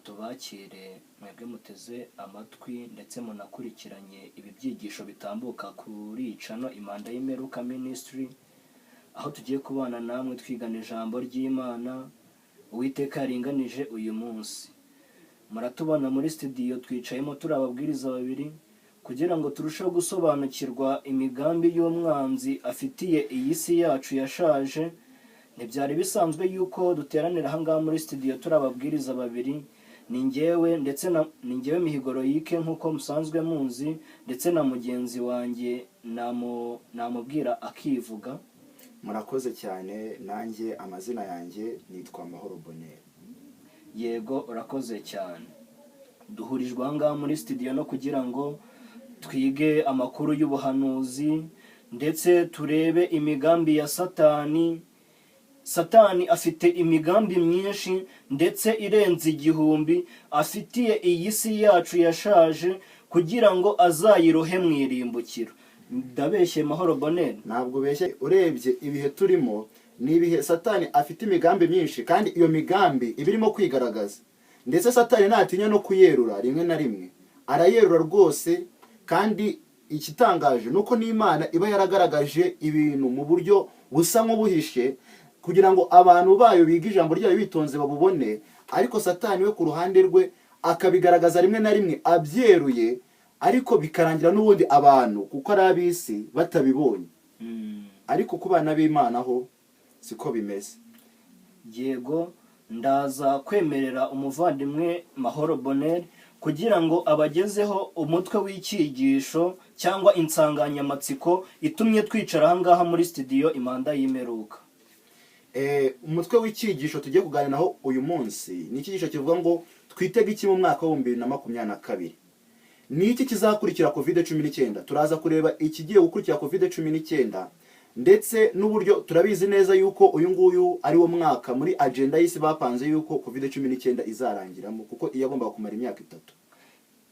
Tubakire mwebwe muteze amatwi ndetse munakurikiranye ibi byigisho bitambuka kuri channel Impanda y'Imperuka Ministry, aho tugiye kubana namwe twigana ijambo ry'Imana Uwiteka yaringanije uyu munsi. Muratubona muri studio twicayemo turi ababwiriza babiri kugira ngo turusheho gusobanukirwa imigambi y'umwanzi afitiye iyi si yacu yashaje. Ntibyari bisanzwe yuko duteranira ahangaha muri studio turi ababwiriza babiri. Ni njyewe ndetse na ni njyewe Mihigo Loyic, nk'uko musanzwe munzi, ndetse na mugenzi wanjye namubwira akivuga. Murakoze cyane. Nanjye amazina yanjye nitwa Mahoro Bonheur. Yego, urakoze cyane. Duhurijwe ahangaha muri studio no kugira ngo twige amakuru y'ubuhanuzi ndetse turebe imigambi ya Satani. Satani afite imigambi myinshi ndetse irenze 1000 afitiye iyi si yacu yashaje kugira ngo azayirohe mu irimbukiro. Ndabeshye, Mahoro Bonheur? Ntabwo ubeshye. Urebye ibihe turimo, ni ibihe Satani afite imigambi myinshi, kandi iyo migambi iba irimo kwigaragaza. Ndetse Satani ntatinya no kuyerura, rimwe na rimwe arayerura rwose. Kandi igitangaje ni uko n'Imana iba yaragaragaje ibintu mu buryo busa nk'ubuhishe kugira ngo abantu bayo biga ijambo ryayo bitonze babubone, ariko Satani we ku ruhande rwe akabigaragaza rimwe na rimwe abyeruye, ariko bikarangira n'ubundi abantu, kuko ari ab'isi, batabibonye. Ariko ku bana b'Imana ho siko bimeze. Yego, ndaza kwemerera umuvandimwe Mahoro Bonheur kugira ngo abagezeho umutwe w'icyigisho cyangwa insanganyamatsiko itumye twicara ahangaha muri studio Impanda y'Imperuka. Umutwe w'icyigisho tugiye kuganiraho uyu munsi ni icyigisho kivuga ngo: "Twitege iki mu mwaka wa 2022? Ni iki kizakurikira COVID-19?" Turaza kureba ikigiye gukurikira COVID-19, ndetse n'uburyo turabizi neza yuko uyu nguyu ari wo mwaka muri agenda y'isi bapanze yuko COVID-19 izarangiramo, kuko iyo yagombaga kumara imyaka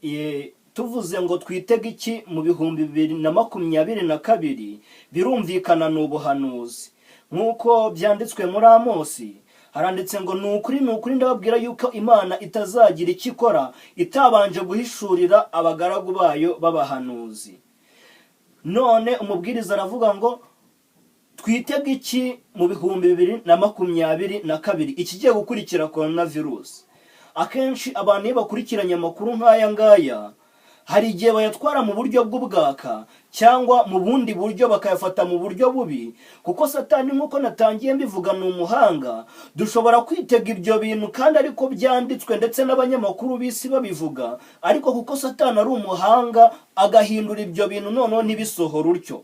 3. Tuvuze ngo twitege iki mu 2022, birumvikana ni ubuhanuzi nk'uko byanditswe muri Amosi. Haranditse ngo: "Ni ukuri, ni ukuri, ndababwira yuko Imana itazagira icyo ikora itabanje guhishurira abagaragu bayo b'abahanuzi." None umubwiriza aravuga ngo: "Twitege iki mu 2022, ikigiye gukurikira korona virusi?" Akenshi abantu iyo bakurikiranye amakuru nk'aya ngaya, hari igihe bayatwara mu buryo bw'ubwaka cyangwa mu bundi buryo, bakayafata mu buryo bubi, kuko Satani, nk'uko natangiye mbivuga, ni umuhanga. Dushobora kwitega ibyo bintu kandi ariko byanditswe ndetse n'abanyamakuru b'isi babivuga, ariko kuko Satani ari umuhanga agahindura ibyo bintu noneho ntibisohore utyo,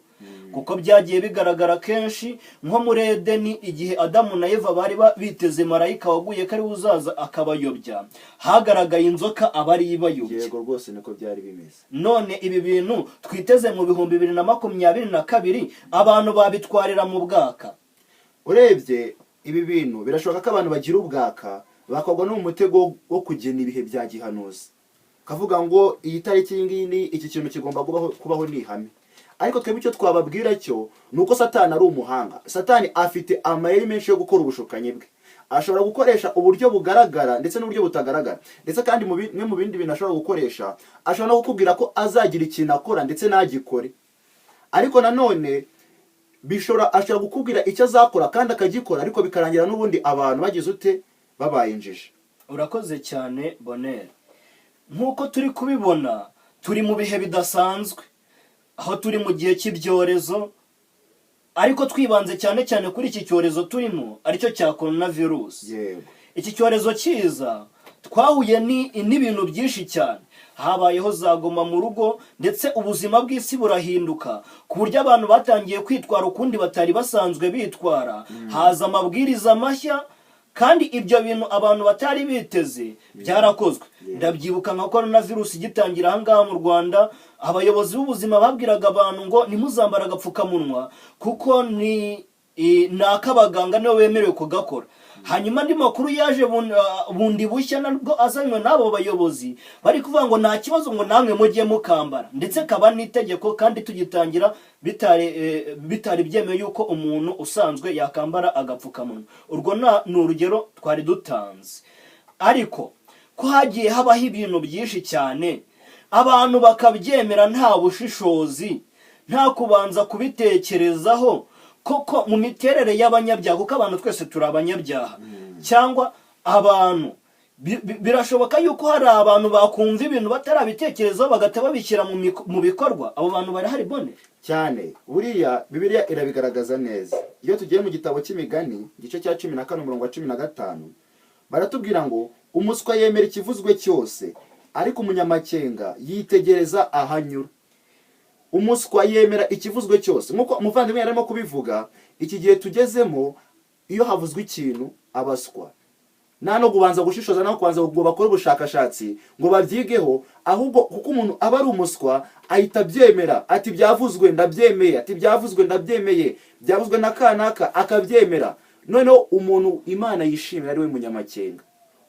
kuko byagiye bigaragara kenshi nko muri Edeni, igihe Adamu na Eva bari biteze marayika waguye ko ariwe uzaza akabayobya, hagaragaye inzoka aba ariyo ibayobya. Yego rwose, niko byari bimeze. None ibi bintu twiteze mu 2022, abantu babitwarira mu bwaka? Urebye ibi bintu, birashoboka ko abantu bagira ubwaka bakagwa no mu mutego wo kugena ibihe bya gihanuzi, kavuga ngo iyi tariki, iyi ngiyi ni iki kintu kigomba kubaho, ni ihame. Ariko twebwe icyo twababwira cyo ni uko Satani ari umuhanga. Satani afite amayeri menshi yo gukora ubushukanyi bwe. Ashobora gukoresha uburyo bugaragara ndetse n'uburyo butagaragara. Ndetse kandi mu bimwe mu bindi bintu ashobora gukoresha, ashobora no kukubwira ko azagira ikintu akora ndetse ntagikore. Ariko nanone bishobora, ashobora kukubwira icyo azakora kandi akagikora, ariko bikarangira n'ubundi abantu bagize ute? Babaye injiji. Urakoze cyane, Bonheur. Nk'uko turi kubibona, turi mu bihe bidasanzwe, aho turi mu gihe cy'ibyorezo, ariko twibanze cyane cyane kuri iki cyorezo turimo, aricyo cya korona virusi. Iki cyorezo kiza, twahuye n'ibintu byinshi cyane. Habayeho za guma mu rugo, ndetse ubuzima bw'isi burahinduka ku buryo abantu batangiye kwitwara ukundi batari basanzwe bitwara. Haza amabwiriza mashya, kandi ibyo bintu abantu batari biteze byarakozwe. Ndabyibuka nka korona virusi igitangira ahangaha mu Rwanda, abayobozi b'ubuzima babwiraga abantu ngo ntimuzambare agapfukamunwa kuko ni ak'abaganga, nibo bemerewe kugakora. Hanyuma andi makuru yaje bundi bushya, nabwo azanywe n'abo bayobozi, bari kuvuga ngo nta kibazo, ngo namwe mujye mukambara, ndetse kaba n'itegeko, kandi tugitangira bitari byemewe yuko umuntu usanzwe yakambara agapfukamunwa. Urwo ni urugero twari dutanze. Ariko Ko hagiye habaho ibintu byinshi cyane, abantu bakabyemera nta bushishozi, nta kubanza kubitekerezaho, koko mu miterere y'abanyabyaha, kuko abantu twese turi abanyabyaha, cyangwa abantu birashoboka yuko hari abantu bakumva ibintu batarabitekerezaho bagahita babishyira mu bikorwa. Abo bantu barahari, Bone? Cyane. Buriya Bibiliya irabigaragaza neza. Iyo tugiye mu gitabo cy'Imigani, igice cya 14, umurongo wa 15, baratubwira ngo: "Umuswa yemera ikivuzwe cyose, ariko umunyamakenga yitegereza ahanyura." Umuswa yemera ikivuzwe cyose. Nk'uko umuvandimwe yarimo kubivuga, iki gihe tugezemo, iyo havuzwe ikintu, abaswa nta no kubanza gushishoza, no kubanza ngo bakore ubushakashatsi ngo babyigeho, ahubwo kuko umuntu aba ari umuswa ahita abyemera, ati: "Byavuzwe, ndabyemeye." Ati: "Byavuzwe, ndabyemeye, byavuzwe na kanaka," akabyemera. Noneho umuntu Imana yishimira ari we munyamakenga.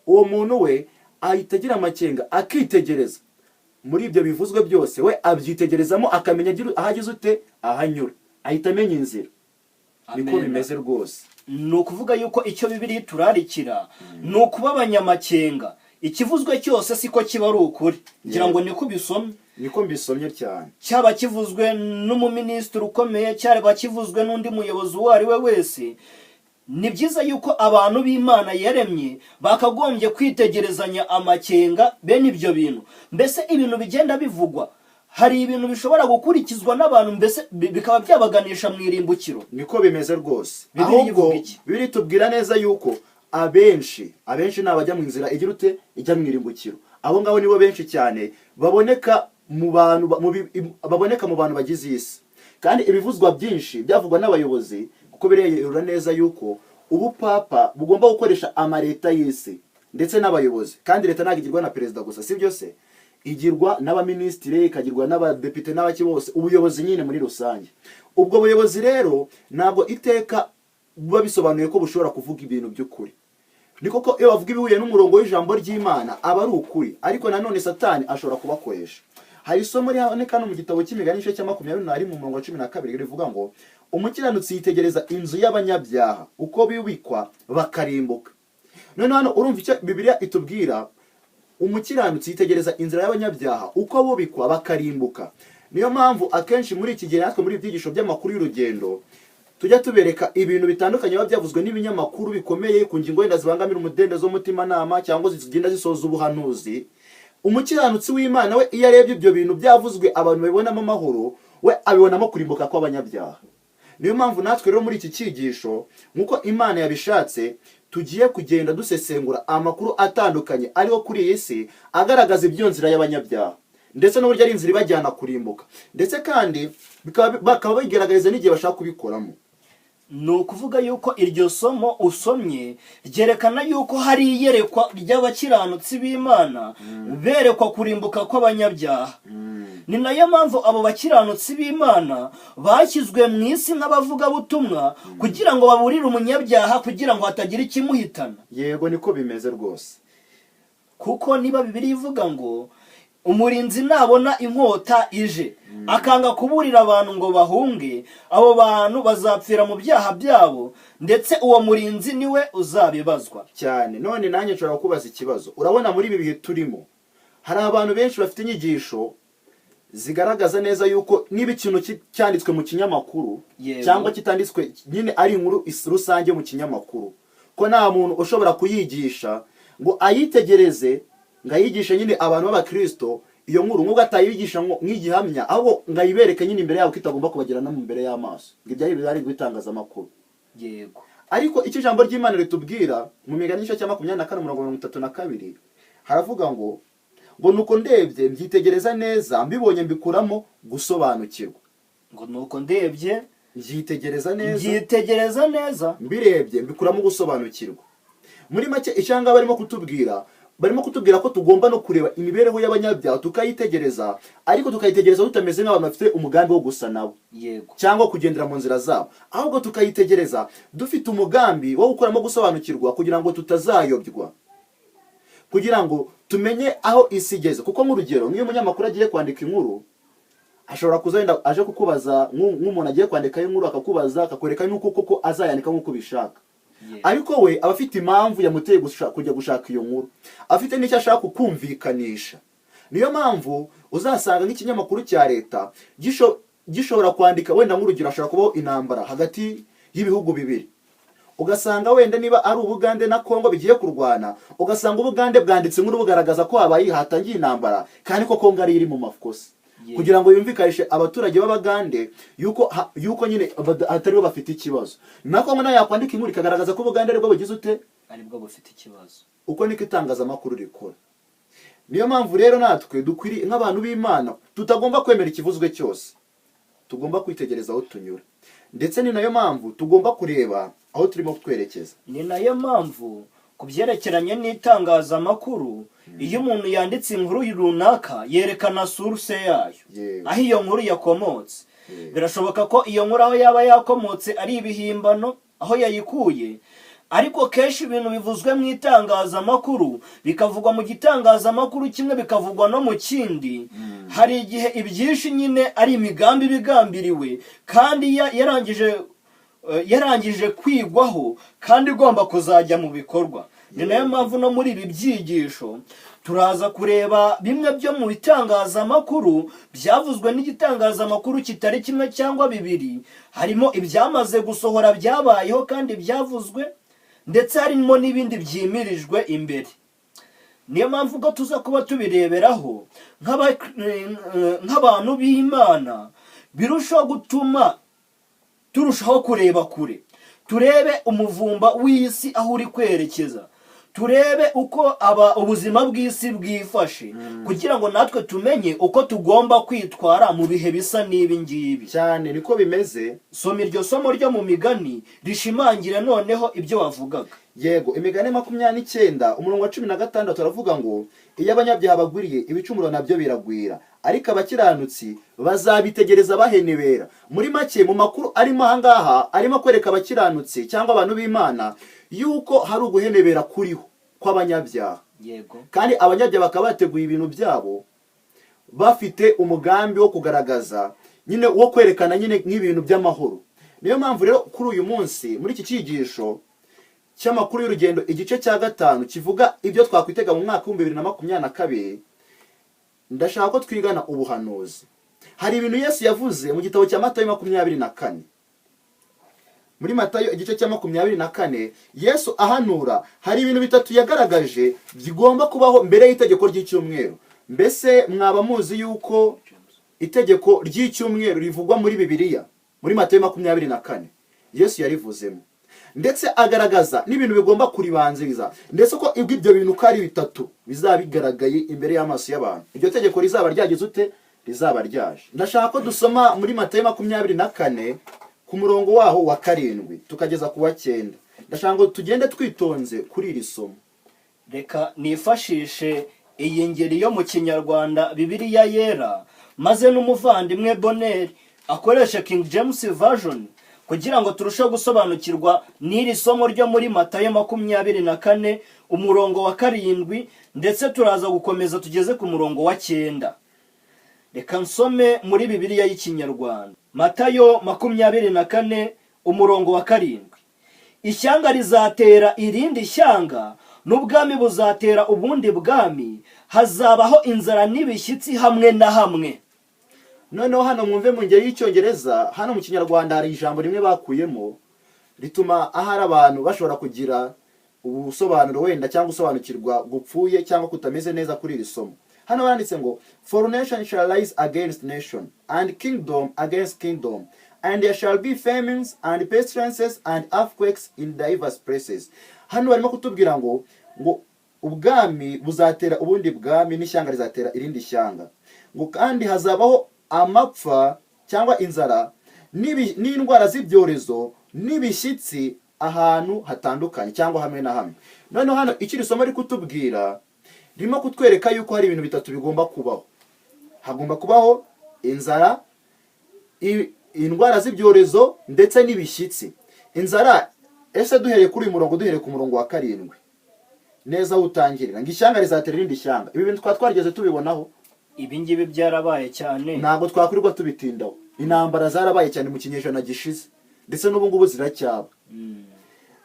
Uwo muntu we ahita agira amakenga, akitegereza muri ibyo bivuzwe byose, we abyitegerezamo akamenya aho ageze ute, ahanyura, ahita amenya inzira. Niko Amen. bimeze rwose. Ni ukuvuga yuko icyo Bibiliya iturarikira ni ukuba abanyamakenga. Ikivuzwe cyose siko kiba ari ukuri, ngira ngo niko ubisomye. Niko mbisomye cyane. Cyaba kivuzwe n'umuminisitiri ukomeye, cyaba kivuzwe n'undi muyobozi uwo ari we wese, ni byiza yuko abantu b'Imana yaremye bakagombye kwitegerezanya amakenga bene ibyo bintu. Mbese ibintu bigenda bivugwa, hari ibintu bishobora gukurikizwa n'abantu, mbese bikaba byabaganisha mu irimbukiro. Niko bimeze rwose. Bibiliya Ahubwo ivuga iki? Bibiliya itubwira neza yuko abenshi ni abajya mu nzira igira ute, ijya mu irimbukiro. Abo ngabo nibo benshi cyane baboneka mu bantu baboneka mu bantu bagize iyi si. Kandi ibivuzwa byinshi byavugwa n'abayobozi, kuko birerura neza yuko ubupapa bugomba gukoresha amaleta y'isi ndetse n'abayobozi. Kandi leta ntabwo igirwa na perezida gusa, si byo se? Igirwa n'abaminisitiri, ikagirwa n'abadepite n'abaki bose, ubuyobozi nyine muri rusange. Ubwo buyobozi rero ntabwo iteka buba bisobanuye ko bushobora kuvuga ibintu by'ukuri. Ni koko, iyo bavuga ibihuye n'umurongo w'ijambo ry'Imana aba ari ukuri, ariko nanone Satani ashobora kubakoresha. Hari isomo riboneka hano mu gitabo cy'Imigani, igice cya 21, umurongo wa 12, rivuga ngo: "Umukiranutsi yitegereza inzu y'abanyabyaha uko bibikwa bakarimbuka." None hano urumva icyo Bibiliya itubwira: umukiranutsi yitegereza inzira y'abanyabyaha uko bubikwa bakarimbuka. Niyo mpamvu akenshi muri iki gihe natwe muri ibi byigisho by'amakuru y'urugendo tujya tubereka ibintu bitandukanye biba byavuzwe n'ibinyamakuru bikomeye ku ngingo wenda zibangamira umudendezo w'umutimanama cyangwa zigenda zisoza ubuhanuzi. Umukiranutsi w'Imana we, iyo arebye ibyo bintu byavuzwe abantu babibonamo amahoro, we abibonamo kurimbuka kw'abanyabyaha. Niyo mpamvu natwe rero muri iki cyigisho, nk'uko Imana yabishatse, tugiye kugenda dusesengura amakuru atandukanye ariho kuri iyi si agaragaza iby'iyo nzira y'abanyabyaha, ndetse n'uburyo ari inzira ibajyana kurimbuka, ndetse kandi bakaba bayigaragariza n'igihe bashaka kubikoramo. Ni ukuvuga yuko iryo somo usomye ryerekana yuko hari iyerekwa ry'abakiranutsi b'Imana berekwa kurimbuka kw'abanyabyaha. Ni nayo mpamvu abo bakiranutsi b'Imana bashyizwe mu isi nk'abavugabutumwa, kugira ngo baburire umunyabyaha, kugira ngo hatagira ikimuhitana. Yego, niko bimeze rwose. Kuko niba Bibiliya ivuga ngo umurinzi nabona inkota ije akanga kuburira abantu ngo bahunge, abo bantu bazapfira mu byaha byabo, ndetse uwo murinzi niwe uzabibazwa. Cyane. None nanjye nshobora kubaza ikibazo. Urabona muri ibi bihe turimo hari abantu benshi bafite inyigisho zigaragaza neza yuko niba ikintu cyanditswe mu kinyamakuru cyangwa kitanditswe nyine ari inkuru rusange mu kinyamakuru, ko nta muntu ushobora kuyigisha ngo ayitegereze, ngo ayigishe nyine abantu b'abakristo iyo nkuru, nk'ubwo atayigisha ngo nk'igihamya, ahubwo ngo ayibereke nyine imbere yabo, ko itagomba kubagera no mu mbere y'amaso, ngo ibyo ari bari ibitangazamakuru. Ariko icyo ijambo ry'Imana ritubwira mu Migani, igice cya 24, umurongo 32, haravuga ngo: "Nuko ndebye mbyitegereza neza, mbibonye mbikuramo gusobanukirwa." Ngo nuko ndebye Mbyitegereza neza, mbyitegereza neza, mbirebye mbikuramo gusobanukirwa. Muri make, icyanga barimo kutubwira ko tugomba no kureba imibereho y'abanyabyaha tukayitegereza, ariko tukayitegereza tutameze nk'abantu bafite umugambi wo gusa nabo cyangwa kugendera mu nzira zabo, ahubwo tukayitegereza dufite umugambi wo gukuramo gusobanukirwa, kugira ngo tutazayobywa, kugira ngo tumenye aho isi igeze. Kuko nk'urugero, nk'iyo umunyamakuru agiye kwandika inkuru, ashobora kuza wenda aje kukubaza, nk'umuntu agiye kwandikaho inkuru, akakubaza, akakwereka n'uko koko azayandika nk'uko ubishaka. Ariko we aba afite impamvu yamuteye kujya gushaka iyo nkuru, afite n'icyo ashaka kukumvikanisha. Niyo mpamvu uzasanga nk'ikinyamakuru cya leta gishobora kwandika, wenda nk'urugero, hashobora kubaho intambara hagati y'ibihugu bibiri, ugasanga wenda niba ari Ubugande na Kongo bigiye kurwana, ugasanga Ubugande bwanditse inkuru bugaragaza ko habaye hatangiye intambara, kandi ko Kongo ari iri mu makosa, kugira ngo yumvikanishe abaturage b'Abagande yuko nyine atari bo bafite ikibazo. Na Kongo nayo yakwandika inkuru ikagaragaza ko Ubugande aribwo bugize ute? Aribwo bufite ikibazo. Uko niko itangazamakuru rikora. Niyo mpamvu rero natwe dukwiriye nk'abantu b'Imana tutagomba kwemera ikivuzwe cyose, tugomba kwitegereza aho tunyura, ndetse ni nayo mpamvu tugomba kureba aho turimo kwerekeza. Ni nayo mpamvu ku byerekeranye n'itangazamakuru, iyo umuntu yanditse inkuru runaka yerekana source yayo, aho iyo nkuru yakomotse. Birashoboka ko iyo nkuru aho yaba yakomotse ari ibihimbano aho yayikuye, ariko kenshi ibintu bivuzwe mu itangazamakuru, bikavugwa mu gitangazamakuru kimwe, bikavugwa no mu kindi, hari igihe ibyinshi nyine ari imigambi ibigambiriwe kandi yarangije kwigwaho kandi igomba kuzajya mu bikorwa. Ni nayo mpamvu no muri ibi byigisho turaza kureba bimwe byo mu bitangazamakuru byavuzwe n'igitangazamakuru kitari kimwe cyangwa bibiri. Harimo ibyamaze gusohora byabayeho kandi byavuzwe, ndetse harimo n'ibindi byimirijwe imbere. Niyo mpamvu ubwo tuza kuba tubireberaho nk'abantu b'Imana, birushaho gutuma turushaho kureba kure, turebe umuvumba w'isi aho uri kwerekeza, turebe uko aba ubuzima bw'isi bwifashe, kugira ngo natwe tumenye uko tugomba kwitwara mu bihe bisa n'ibi ngibi. Cyane, niko bimeze. Soma iryo somo ryo mu Migani rishimangira noneho ibyo wavugaga. Yego, Imigani 29 umurongo wa 16 aravuga ngo: "Iyo abanyabyaha bagwiriye, ibicumuro nabyo biragwira, ariko abakiranutsi bazabitegereza bahenebera." Muri make, mu makuru arimo ahangaha, arimo kwereka abakiranutsi cyangwa abantu b'Imana yuko hari uguhenebera kuriho kw'abanyabyaha, kandi abanyabyaha bakaba bateguye ibintu byabo, bafite umugambi wo kugaragaza nyine, wo kwerekana nyine nk'ibintu by'amahoro. Niyo mpamvu rero kuri uyu munsi, muri iki cyigisho cy'amakuru y'urugendo, igice cya gatanu kivuga ibyo twakwitega mu mwaka w'2022, ndashaka ko twigana ubuhanuzi. Hari ibintu Yesu yavuze mu gitabo cya Matayo 24. Muri Matayo igice cya 24, Yesu ahanura, hari ibintu bitatu yagaragaje bigomba kubaho mbere y'itegeko ry'icyumweru. Mbese mwaba muzi yuko itegeko ry'icyumweru rivugwa muri Bibiliya? Muri Matayo 24 Yesu yarivuzemo, ndetse agaragaza n'ibintu bigomba kuribanziriza, ndetse ko ibyo bintu uko ari bitatu bizaba bigaragaye imbere y'amaso y'abantu, iryo tegeko rizaba ryagize ute? Rizaba ryaje. Ndashaka ko dusoma muri Matayo 24 ku murongo waho wa 7 tukageza ku wa 9. Ndashaka ngo tugende twitonze kuri iri somo. Reka nifashishe iyi ngeri yo mu Kinyarwanda, Bibiliya Yera, maze n'umuvandimwe Boneri akoreshe King James Version, kugira ngo turusheho gusobanukirwa n'iri somo ryo muri Matayo 24 umurongo wa 7, ndetse turaza gukomeza tugeze ku murongo wa 9. Reka nsome muri Bibiliya y'Ikinyarwanda, Matayo 24 umurongo wa 7: "Ishyanga rizatera irindi shyanga, n'ubwami buzatera ubundi bwami, hazabaho inzara n'ibishyitsi hamwe na hamwe." Noneho hano mwumve mu ngeri y'Icyongereza. Hano mu Kinyarwanda hari ijambo rimwe bakuyemo rituma ahari abantu bashobora kugira ubusobanuro wenda cyangwa gusobanukirwa gupfuye cyangwa kutameze neza kuri iri somo. Hano banditse ngo: "For nation shall rise against nation, and kingdom against kingdom, and there shall be famines and pestilences and earthquakes in diverse places." Hano barimo kutubwira ngo ubwami buzatera ubundi bwami, n'ishyanga rizatera irindi shyanga, ngo kandi hazabaho amapfa cyangwa inzara n'indwara z'ibyorezo n'ibishyitsi ahantu hatandukanye cyangwa hamwe na hamwe. Noneho hano icyo iri somo riri kutubwira, ririmo kutwereka yuko hari ibintu bitatu bigomba kubaho. Hagomba kubaho inzara, indwara z'ibyorezo ndetse n'ibishyitsi. Inzara, ese duhereye kuri uyu murongo, duhereye ku murongo wa 7 neza aho utangirira ngo ishyanga rizatera irindi shyanga, ibi bintu twaba twarigeze tubibonaho? Ibi ngibi byarabaye cyane. Ntabwo twakwirirwa tubitindaho. Intambara zarabaye cyane mu kinyejana gishize, ndetse n'ubu ngubu ziracyaba.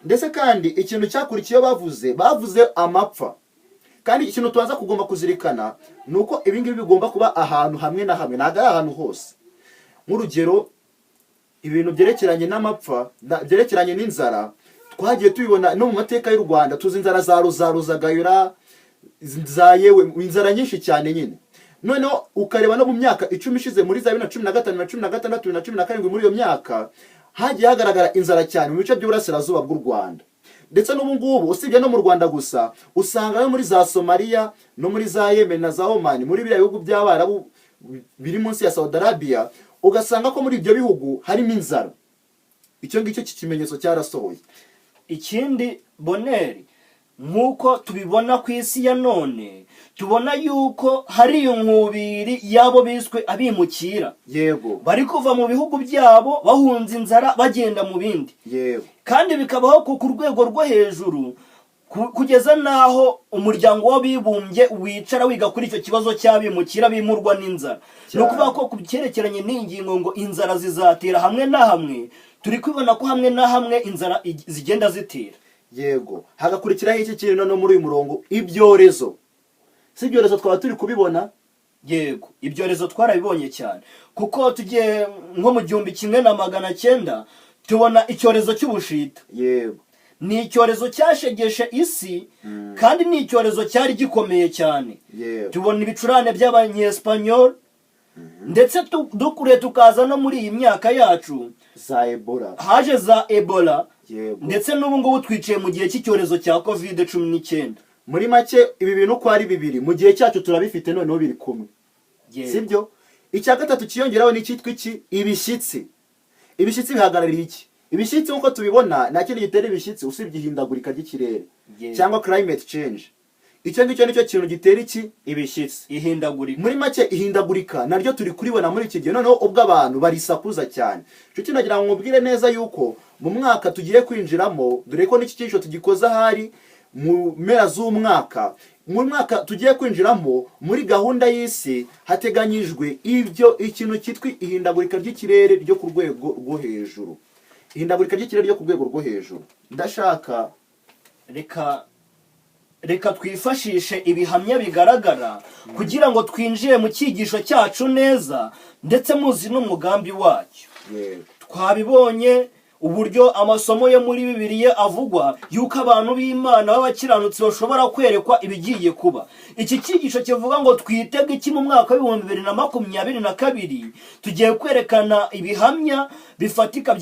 Ndetse kandi ikintu cyakurikiyeho, bavuze amapfa. Kandi ikintu tubanza kugomba kuzirikana ni uko ibi ngibi bigomba kuba ahantu hamwe na hamwe, ntabwo ari ahantu hose. Nk'urugero, ibintu byerekeranye n'amapfa, byerekeranye n'inzara, twagiye tubibona no mu mateka y'u Rwanda. Tuzi inzara za Ruzagayura, za yewe inzara nyinshi cyane nyine. Noneho ukareba no mu myaka 10 ishize, muri za 2015 na 16 na 17, muri iyo myaka hagiye hagaragara inzara cyane mu bice by'uburasirazuba bw'u Rwanda. Ndetse n'ubu ngubu, usibye no mu Rwanda gusa, usanga no muri za Somaliya, no muri za Yemen na za Oman, muri biriya bihugu by'Abarabu biri munsi ya Saudi Arabia, ugasanga ko muri ibyo bihugu harimo inzara. Icyo ngicyo kimenyetso cyarasohoye. Ikindi, Boneri, nk'uko tubibona ku isi ya none, tubona yuko hari inkubiri y'abo biswe abimukira bari kuva mu bihugu byabo bahunze inzara, bagenda mu bindi. Kandi bikabaho ku rwego rwo hejuru, kugeza n'aho Umuryango w'Abibumbye wicara wiga kuri icyo kibazo cy'abimukira bimurwa n'inzara. Ni ukuvuga ko ku cyerekeranye n'ingingo ngo inzara zizatera hamwe na hamwe, turi kubibona ko hamwe na hamwe inzara zigenda zitera. Yego, hagakurikiraho iki kintu noneho muri uyu murongo? Ibyorezo. Si ibyorezo twaba turi kubibona? Yego, ibyorezo twarabibonye cyane, kuko tugiye nko mu 1900, tubona icyorezo cy'ubushita. Ni icyorezo cyashegeshe isi, kandi ni icyorezo cyari gikomeye cyane. Tubona ibicurane by'Abanyesipanyol, ndetse dukuriye tukaza no muri iyi myaka yacu, za Ebola. Haje za Ebola. Ndetse n'ubu ngubu twicaye mu gihe cy'icyorezo cya COVID-19. Muri make, ibi bintu uko ari bibiri mu gihe cyacu turabifite, noneho biri kumwe. Sibyo? Icya gatatu cyiyongeraho ni icyitwa iki? Ibishyitsi. Ibishyitsi bihagarariye iki? Ibishyitsi, nk'uko tubibona, nta kindi gitera ibishyitsi usibye ihindagurika ry'ikirere cyangwa climate change. Icyo ngicyo nicyo kintu gitera iki? Ibishyitsi. Ihindagurika. Muri make, ihindagurika naryo turi kuribona muri iki gihe, noneho ubwo abantu barisakuza cyane. Nshuti, nagira ngo mubwire neza yuko mu mwaka tugiye kwinjiramo, dore ko n'iki cyiciro tugikoze ahari mu mpera z'umwaka, mu mwaka tugiye kwinjiramo, muri gahunda y'isi hateganyijwe ibyo ikintu cyitwa ihindagurika ry'ikirere ryo ku rwego rwo hejuru, ihindagurika ry'ikirere ryo ku rwego rwo hejuru. Ndashaka Reka twifashishe ibihamya bigaragara kugira ngo twinjire mu cyigisho cyacu neza, ndetse muzi n'umugambi wacyo. Twabibonye uburyo amasomo yo muri Bibiliya avugwa yuko abantu b'Imana b'abakiranutsi bashobora kwerekwa ibigiye kuba. Iki cyigisho kivuga ngo twitege iki mu mwaka w'2022? Tugiye kwerekana ibihamya bifatika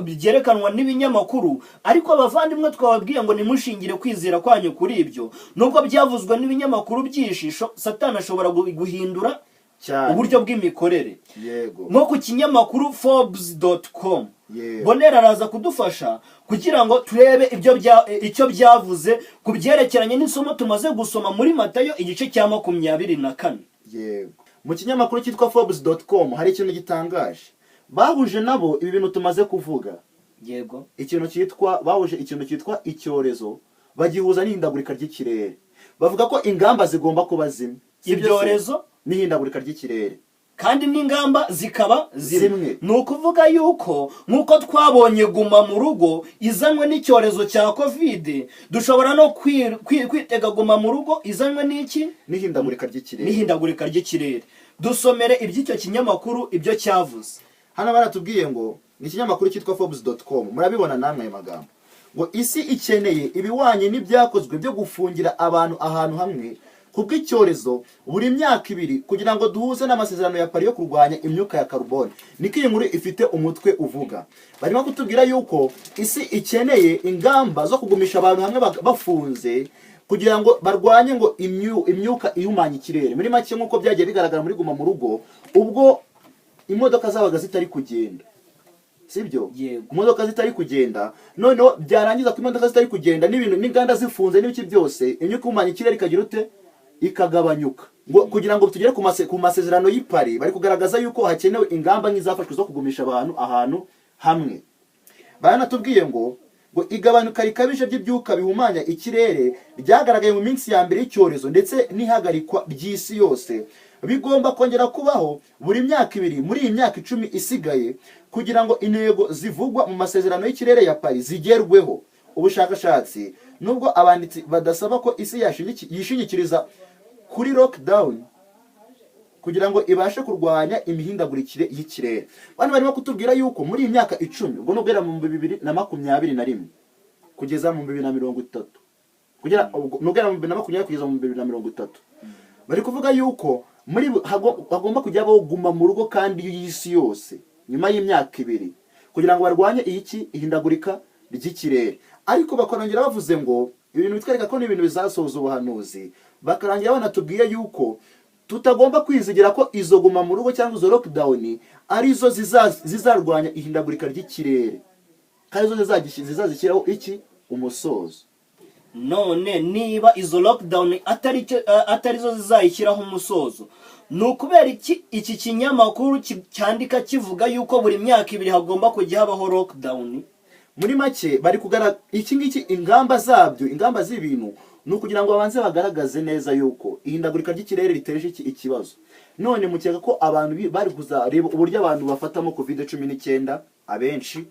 byerekanwa n'ibinyamakuru. Ariko abavandimwe, twababwiye ngo nimushingire kwizera kwanyu kuri ibyo. Nubwo byavuzwe n'ibinyamakuru byinshi, Satani ashobora guhindura uburyo bw'imikorere. Nko ku kinyamakuru Forbes.com, Bonera araza kudufasha kugira ngo turebe ibyo icyo byavuze ku byerekeranye n'isomo tumaze gusoma muri Matayo igice cya 24. Yego, mu kinyamakuru cyitwa Forbes.com hari ikintu gitangaje bahuje nabo, ibi bintu tumaze kuvuga. Ikintu cyitwa, bahuje ikintu cyitwa icyorezo, bagihuza n'ihindagurika ry'ikirere, bavuga ko ingamba zigomba kuba zimwe. Si byo se? Ibyorezo n'ihindagurika ry'ikirere. Kandi n'ingamba zikaba zimwe. Zimwe. Ni ukuvuga yuko nk'uko twabonye guma mu rugo izanywe n'icyorezo cya COVID, dushobora no kwitega guma mu rugo izanywe n'iki? N'ihindagurika ry'ikirere. N'ihindagurika ry'ikirere. Dusomere iby'icyo kinyamakuru, ibyo cyavuze. Hano baratubwiye ngo, ni ikinyamakuru cyitwa Forbes.com, murabibona namwe ayo magambo, ngo isi ikeneye ibihwanye n'ibyakozwe byo gufungira abantu ahantu hamwe kubw'icyorezo buri myaka 2 kugira ngo duhuze n'amasezerano ya Paris yo kurwanya imyuka ya carbone. Niko iyi nkuru ifite umutwe uvuga. Barimo kutubwira yuko isi ikeneye ingamba zo kugumisha abantu hamwe bafunze kugira ngo barwanye ngo imyuka ihumanya ikirere. Muri make, nk'uko byagiye bigaragara muri guma mu rugo, ubwo imodoka zabaga zitari kugenda, sibyo? Yego. Imodoka zitari kugenda, noneho byarangiza ko imodoka zitari kugenda n'ibintu n'inganda zifunze n'ibiki byose, imyuka ihumanya ikirere ikagira ute? Ikagabanyuka. Ngo kugira ngo tugere ku masezerano y'i Paris, bari kugaragaza yuko hakenewe ingamba nk'izafashwe zo kugumisha abantu ahantu hamwe. Baranatubwiye ngo igabanuka rikabije ry'ibyuka bihumanya ikirere ryagaragaye mu minsi ya mbere y'icyorezo ndetse n'ihagarikwa ry'isi yose bigomba kongera kubaho buri myaka 2 muri iyi myaka 10 isigaye kugira ngo intego zivugwa mu masezerano y'ikirere ya Paris zigerweho. Ubushakashatsi, nubwo abanditsi badasaba ko isi yishingikiriza kuri lockdown kugira ngo ibashe kurwanya imihindagurikire y'ikirere. Bano barimo kutubwira yuko muri iyi myaka 10, ubwo ni uguhera mu 2021 kugeza mu 2030, kugera ubwo ni uguhera mu 2020 kugeza mu 2030, bari kuvuga yuko muri hagomba kujya habaho guma mu rugo kandi y'isi yose nyuma y'imyaka 2 kugira ngo barwanye iki ihindagurika ry'ikirere. Ariko bakonongera bavuze ngo ibintu bitwereka ko ni ibintu bizasohoza ubuhanuzi, bakarangira banatubwiye yuko tutagomba kwizigira ko izo guma mu rugo cyangwa izo lockdown arizo zizarwanya ihindagurika ry'ikirere, kandi zo zizazishyiraho iki umusozo. None niba izo lockdown atari zo zizayishyiraho umusozo, ni ukubera iki iki kinyamakuru cyandika kivuga yuko buri myaka 2 hagomba kujya habaho lockdown? Muri make, bari kugara iki ngiki, ingamba zabyo, ingamba z'ibintu ni ukugira ngo babanze bagaragaze neza yuko ihindagurika ry'ikirere riteje iki ikibazo. None mukeka ko abantu bari kuzareba uburyo abantu bafatamo COVID-19, abenshi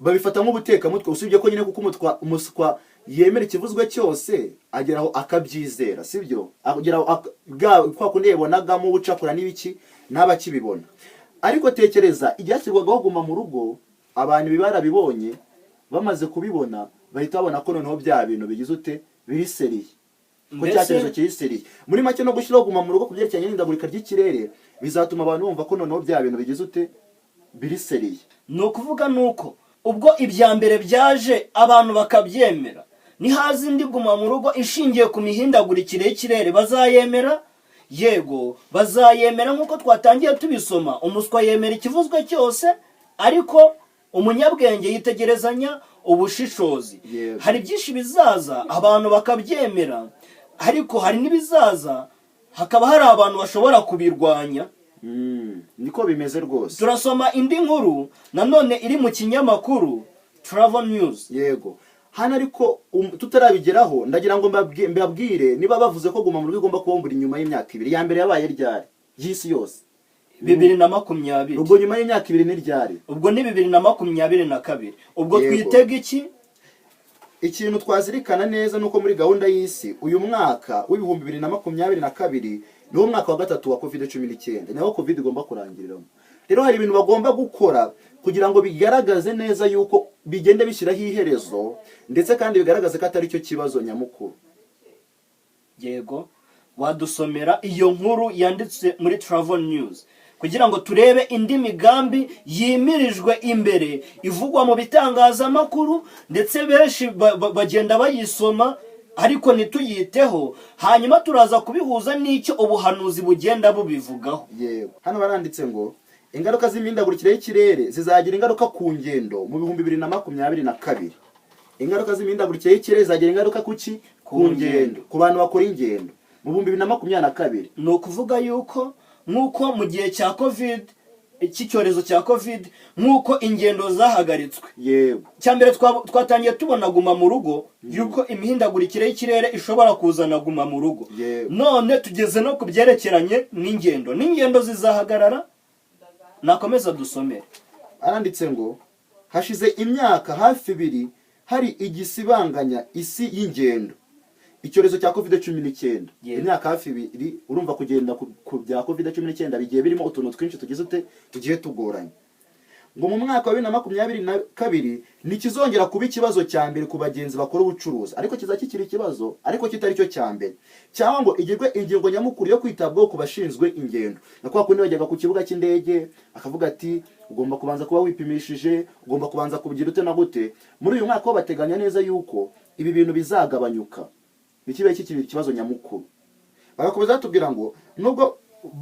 babifata nk'ubutekamutwe, usibye ko nyine kuko umuswa yemera ikivuzwe cyose, ageraho akabyizera, sibyo? Ageraho kwa kundi yabonagamo ubucakura n'ibiki n'abakibibona. Ariko tekereza ibyashyirwagaho guma mu rugo, abantu ibi barabibonye, bamaze kubibona bahita babona ko noneho bya bintu bigize ute, biri sérieux, ko cya cyorezo kiri sérieux. Muri make, no gushyiraho guma mu rugo ku byerekeranye n'ihindagurika ry'ikirere bizatuma abantu bumva ko noneho bya bintu bigize ute, biri sérieux. Ni ukuvuga nuko ubwo ibya mbere byaje abantu bakabyemera, nihaza indi guma mu rugo ishingiye ku mihindagurikire y'ikirere bazayemera. Yego, bazayemera. Nk'uko twatangiye tubisoma, umuswa yemera ikivuzwe cyose, ariko umunyabwenge yitegerezanya ubushishozi. Hari byinshi bizaza abantu bakabyemera, ariko hari n'ibizaza hakaba hari abantu bashobora kubirwanya. Niko bimeze rwose. Turasoma indi nkuru nanone iri mu kinyamakuru Travel News. Yego, hano ariko tutarabigeraho, ndagira ngo mbabwire, niba bavuze ko guma mu rugo igomba kuba buri nyuma y'imyaka 2, ya mbere yabaye ryari y'isi yose? 2020. Ubwo nyuma y'imyaka 2 ni ryari? Ubwo ni 2022. Ubwo twitega iki? Ikintu twazirikana neza ni uko muri gahunda y'isi, uyu mwaka w'2022 niwo mwaka wa gatatu wa COVID-19, niwo COVID igomba kurangiriramo. Rero hari ibintu bagomba gukora kugira ngo bigaragaze neza yuko bigenda bishyiraho iherezo, ndetse kandi bigaragaze ko atari cyo kibazo nyamukuru. Yego, wadusomera iyo nkuru yanditse muri Travel News kugira ngo turebe indi migambi yimirijwe imbere ivugwa mu bitangazamakuru, ndetse benshi bagenda bayisoma ariko ntituyiteho, hanyuma turaza kubihuza n'icyo ubuhanuzi bugenda bubivugaho. Yego, hano baranditse ngo ingaruka z'imihindagurikire y'ikirere zizagira ingaruka ku ngendo mu 2022. Ingaruka z'imihindagurikire y'ikirere zizagira ingaruka ku ki? Ku Ku ngendo, ku bantu bakora ingendo mu 2022. Ni ukuvuga yuko nk'uko mu gihe cya COVID, cy'icyorezo cya COVID, nk'uko ingendo zahagaritswe, cya mbere twatangiye tubona guma mu rugo, yuko imihindagurikire y'ikirere ishobora kuzana guma mu rugo. None tugeze no ku byerekeranye n'ingendo, n'ingendo zizahagarara. Nakomeza dusomere. Aranditse ngo hashize imyaka hafi 2 hari igisibanganya isi y'ingendo, icyorezo cya COVID-19. Imyaka hafi 2, urumva kugenda ku bya COVID-19 bigiye birimo utuntu twinshi tugize ute, tugiye tugoranye. Ngo mu mwaka wa 2022 ntikizongera kuba ikibazo cya mbere ku bagenzi bakora ubucuruzi, ariko kiza kikiri ikibazo ariko kitari cyo cya mbere, cyangwa ngo igirwe ingingo nyamukuru yo kwitabwaho ku bashinzwe ingendo. Na kwa kundi bajyaga ku kibuga cy'indege akavuga ati ugomba kubanza kuba wipimishije, ugomba kubanza kugira ute na gute. Muri uyu mwaka ho bateganya neza yuko ibi bintu bizagabanyuka, ntikibe kikiri ikibazo nyamukuru. Bagakomeza batubwira ngo nubwo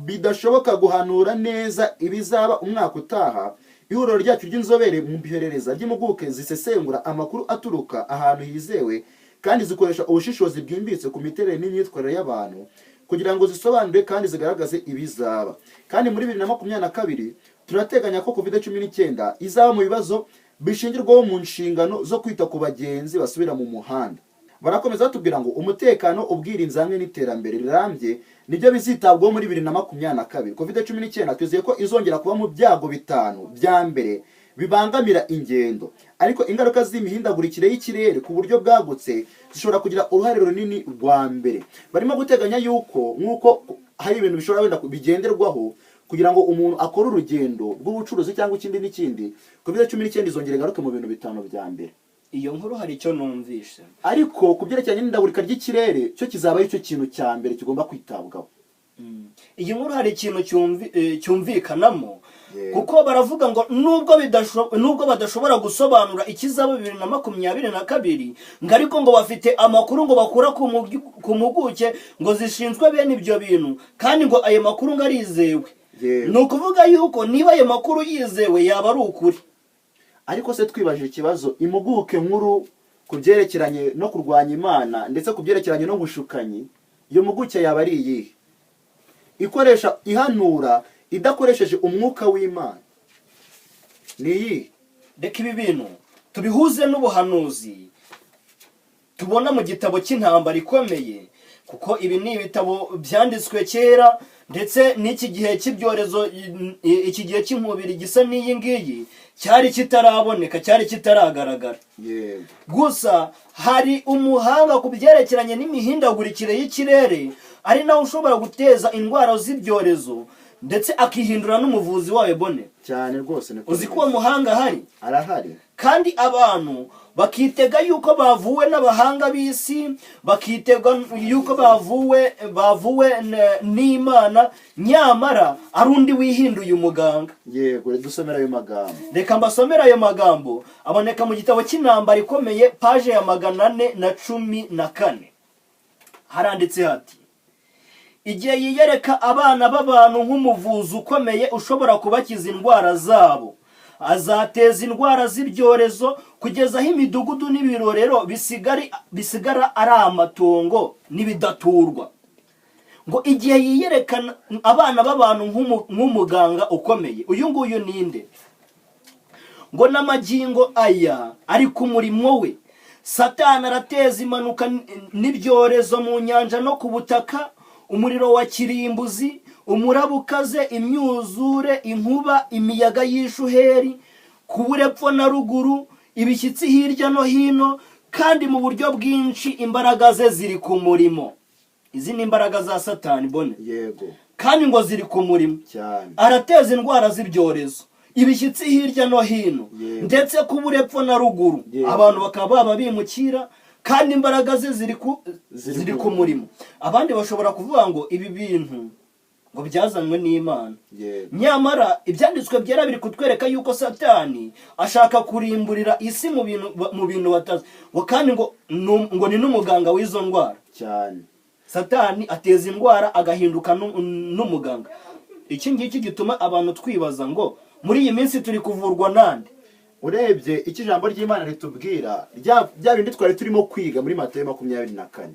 bidashoboka guhanura neza ibizaba umwaka utaha, ihuriro ryacu ry'inzobere mu iperereza ry'impuguke zisesengura amakuru aturuka ahantu hizewe kandi zikoresha ubushishozi bwimbitse ku miterere n'imyitwarire y'abantu kugira ngo zisobanure kandi zigaragaze ibizaba. Kandi muri 2022 turateganya ko COVID-19 izaba mu bibazo bishingirwaho mu nshingano zo kwita ku bagenzi basubira mu muhanda. Barakomeza batubwira ngo umutekano, ubwirinzi hamwe n'iterambere rirambye nibyo bizitabwaho muri 2022. COVID-19 twizeye ko izongera kuba mu byago bitanu bya mbere. bibangamira ingendo. Ariko ingaruka z'imihindagurikire y'ikirere ku buryo bwagutse zishobora kugira uruhare runini rwa mbere. Barimo guteganya yuko nk'uko hari ibintu bishobora wenda bigenderwaho kugira ngo umuntu akore urugendo rw'ubucuruzi cyangwa ikindi n'ikindi, COVID-19 izongera igaruke mu bintu bitanu bya mbere. Iyo nkuru hari icyo numvishe. Ariko ku byerekeranye n'ihindagurika ry'ikirere, cyo kizaba ari cyo kintu cya mbere kigomba kwitabwaho. Iyi nkuru hari ikintu cyumvikanamo, kuko baravuga ngo nubwo badashobora gusobanura ikizaba 2022, ngo ariko ngo bafite amakuru ngo bakura ku mpuguke ngo zishinzwe bene ibyo bintu, kandi ngo ayo makuru ngo arizewe. Ni ukuvuga yuko niba ayo makuru yizewe, yaba ari ukuri. Ariko se twibajije ikibazo, impuguke nkuru ku byerekeranye no kurwanya Imana ndetse ku byerekeranye no gushukanyi, iyo mpuguke yaba ari iyihe ikoresha ihanura idakoresheje umwuka w'Imana? Ni iyihe? Reka ibi bintu tubihuze n'ubuhanuzi tubona mu gitabo cy'Intambara Ikomeye, kuko ibi ni ibitabo byanditswe kera, ndetse n'iki gihe cy'ibyorezo, iki gihe cy'inkubiri gisa n'iyi ngiyi, cyari kitaraboneka, cyari kitaragaragara. Gusa hari umuhanga ku byerekeranye n'imihindagurikire y'ikirere, ari nawe ushobora guteza indwara z'ibyorezo, ndetse akihindura n'umuvuzi wayo, Bone. Cyane rwose, niko. Uzi ko uwo muhanga ahari? Arahari. Kandi abantu bakitega yuko bavuwe n'abahanga b'isi, bakitega yuko bavuwe n'Imana, nyamara ari undi wihinduye umuganga. Yego, dusomera ayo magambo. Reka mbasomere ayo magambo, aboneka mu gitabo cy'Intambara Ikomeye, paje ya 414. Haranditse hati: "Igihe yiyereka abana b'abantu nk'umuvuzi ukomeye ushobora kubakiza indwara zabo, azateza indwara z'ibyorezo kugeza aho imidugudu n'ibirorero bisigara ari amatongo n'ibidaturwa." Ngo igihe yiyerekana abana b'abantu nk'umuganga ukomeye, uyu nguyu ninde? Ngo n'amagingo aya ari ku murimo we. Satani arateza impanuka n'ibyorezo mu nyanja no ku butaka, umuriro wa kirimbuzi, umuraba ukaze, imyuzure, inkuba, imiyaga y'ishuheri, kubura epfo na ruguru, ibishyitsi hirya no hino, kandi mu buryo bwinshi imbaraga ze ziri ku murimo. Izi ni imbaraga za Satani, Bone. Kandi ngo ziri ku murimo. Arateza indwara z'ibyorezo, ibishyitsi hirya no hino, ndetse kubura epfo na ruguru, abantu bakaba baba bimukira, kandi imbaraga ze Ziri ziri ku ku murimo. Abandi bashobora kuvuga ngo ibi bintu ngo byazanywe n'Imana, nyamara Ibyanditswe Byera biri kutwereka yuko Satani ashaka kurimburira isi mu bintu batazi, ngo kandi ngo ni n'umuganga w'izo ndwara. Satani ateza indwara agahinduka n'umuganga. Iki ngiki gituma abantu twibaza ngo muri iyi minsi turi kuvurwa nande? Urebye icyo ijambo ry'Imana ritubwira, bya bindi twari turimo kwiga muri Matayo 24,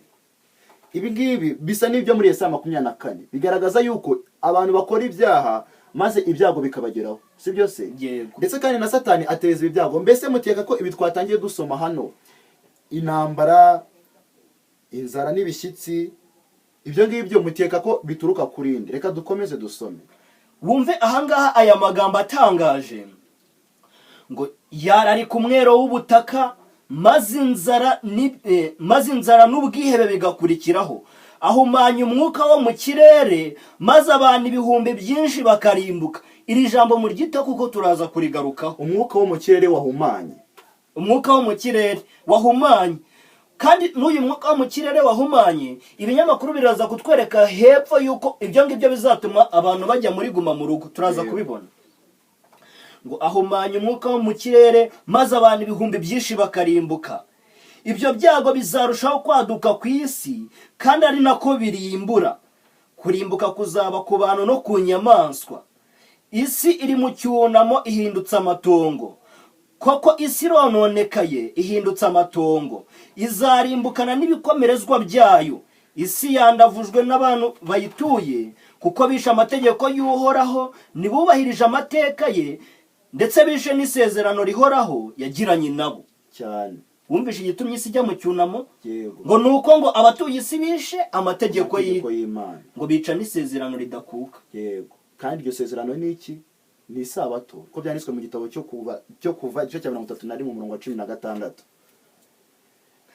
ibi ngibi bisa n'ibyo muri Yesaya 24, bigaragaza yuko abantu bakora ibyaha maze ibyago bikabageraho, si byo se? Yego. Ndetse kandi na Satani ateza ibi byago. Mbese muteka ko ibi twatangiye dusoma hano, intambara, inzara n'ibishyitsi, ibyo ngibyo muteka ko bituruka kuri nde? Reka dukomeze dusome. Wumve ahangaha aya magambo atangaje, ngo yararika umwero w'ubutaka, maze inzara n'ubwihebe bigakurikiraho. Ahumanya umwuka wo mu kirere, maze abantu ibihumbi byinshi bakarimbuka. Iri jambo muryite kuko turaza kurigarukaho. Umwuka wo mu kirere wahumanye. Umwuka wo mu kirere wahumanye. Kandi n'uyu mwuka wo mu kirere wahumanye, ibinyamakuru biraza kutwereka hepfo yuko ibyo ngibyo bizatuma abantu bajya muri guma mu rugo. Turaza kubibona. Ngo ahumanya umwuka wo mu kirere, maze abantu ibihumbi byinshi bakarimbuka. Ibyo byago bizarushaho kwaduka ku isi, kandi ari nako birimbura. Kurimbuka kuzaba ku bantu no ku nyamaswa. Isi iri mu cyunamo, ihindutse amatongo. Koko isi irononekaye, ihindutse amatongo, izarimbukana n'ibikomerezwa byayo. Isi yandavujwe n'abantu bayituye, kuko bishe amategeko y'Uhoraho, ntibubahirije amateka ye, ndetse bishe n'isezerano rihoraho yagiranye nabo. Wumvishe igitumye isi ijya mu cyunamo? Yego. Ngo ni uko ngo abatuye isi bishe amategeko Amategeko y'Imana. Ngo bica n'isezerano ridakuka. Yego, kandi iryo sezerano ni iki? Ni isabato, ko byanditswe mu gitabo cyo kuva igice cya 31, umurongo wa 16.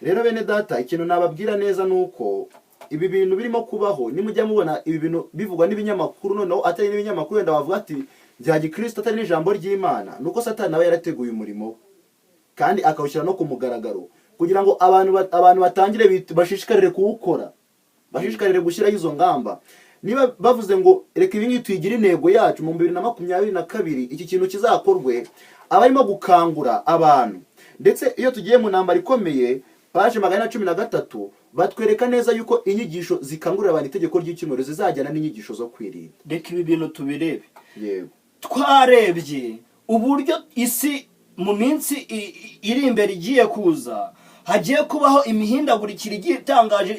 Rero bene data, ikintu nababwira neza ni uko ibi bintu birimo kubaho, nimujya mubona ibi bintu bivugwa n'ibinyamakuru, noneho atari n'ibinyamakuru wenda bavuga ati bya gikristo, atari n'ijambo ry'Imana, ni uko Satani nawe yarateguye umurimo we kandi akawushyira no ku mugaragaro kugira ngo abantu batangire bashishikarire kuwukora, bashishikarire gushyiraho izo ngamba. Niba bavuze ngo reka ibi ngibi tuyigire intego yacu mu 2022, iki kintu kizakorwe, abarimo gukangura abantu. Ndetse iyo tugiye mu ntambara ikomeye, paje 413, batwereka neza yuko inyigisho zikangurira abantu itegeko ry'icyumweru zizajyana n'inyigisho zo kwirinda. Reka ibi bintu tubirebe. Yego. Twarebye uburyo isi mu minsi iri imbere igiye kuza hagiye kubaho imihindagurikire igiye itangaje,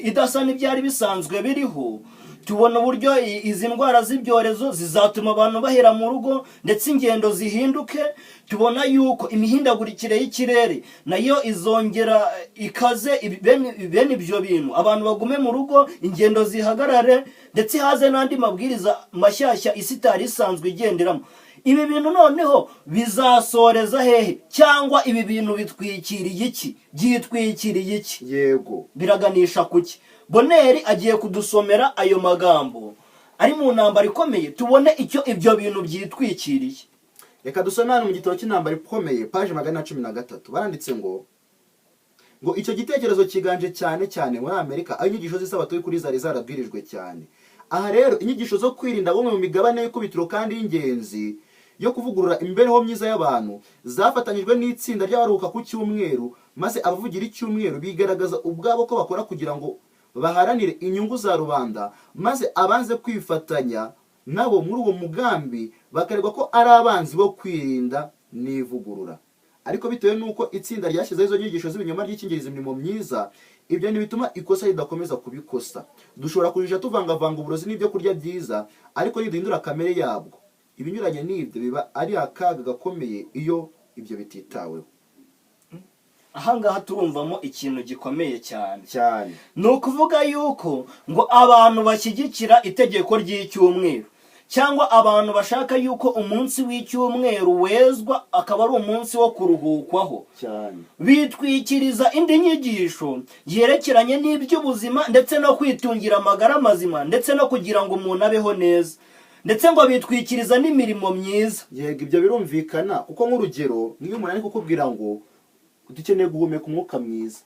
idasa n'ibyari bisanzwe biriho. Tubona uburyo izi ndwara z'ibyorezo zizatuma abantu bahera mu rugo, ndetse ingendo zihinduke. Tubona yuko imihindagurikire y'ikirere nayo izongera ikaze bene ibyo bintu, abantu bagume mu rugo, ingendo zihagarare, ndetse haze n'andi mabwiriza mashyashya isi itari isanzwe igenderamo. Ibi bintu noneho bizasoreza hehe, cyangwa ibi bintu bitwikiriye iki, byitwikiriye iki? Biraganisha kuki? Boneri agiye kudusomera ayo magambo ari mu ntambara ikomeye, tubone icyo ibyo bintu byitwikiriye. Reka dusome hano mu gitabo cy'intambara ikomeye, paje 413. Baranditse ngo icyo gitekerezo cyiganje cyane cyane muri Amerika, aho inyigisho z'isabato y'ukuri zari zarabwirijwe cyane. Aha rero inyigisho zo kwirinda, bumwe mu migabane y'ikubitiro kandi y'ingenzi yo kuvugurura imibereho myiza y'abantu, zafatanyijwe n'itsinda ry'abaruhuka ku cyumweru, maze abavugira icyumweru bigaragaza ubwabo ko bakora kugira ngo baharanire inyungu za rubanda, maze abanze kwifatanya nabo muri uwo mugambi bakaregwa ko ari abanzi bo kwirinda n'ivugurura. Ariko bitewe n'uko itsinda ryashyizeho izo nyigisho z'ibinyoma ryikingiriza imirimo myiza, ibyo ntibituma ikosa ridakomeza kubikosa. Dushobora kujija tuvangavanga uburozi n'ibyo kurya byiza, ariko niduhindura kamere yabwo. Ibinyuranye n'ibyo biba ari akaga gakomeye iyo ibyo bititaweho. Ahangaha turumvamo ikintu gikomeye cyane. Cyane. Ni ukuvuga yuko ngo abantu bashyigikira itegeko ry'icyumweru, cyangwa abantu bashaka yuko umunsi w'icyumweru wezwa akaba ari umunsi wo kuruhukwaho, bitwikiriza indi nyigisho yerekeranye n'iby'ubuzima, ndetse no kwitungira amagara mazima, ndetse no kugira ngo umuntu abeho neza, ndetse ngo bitwikiriza n'imirimo myiza. Yego, ibyo birumvikana, kuko nk'urugero nk'iyo umuntu ari kukubwira ngo dukeneye guhumeka umwuka mwiza,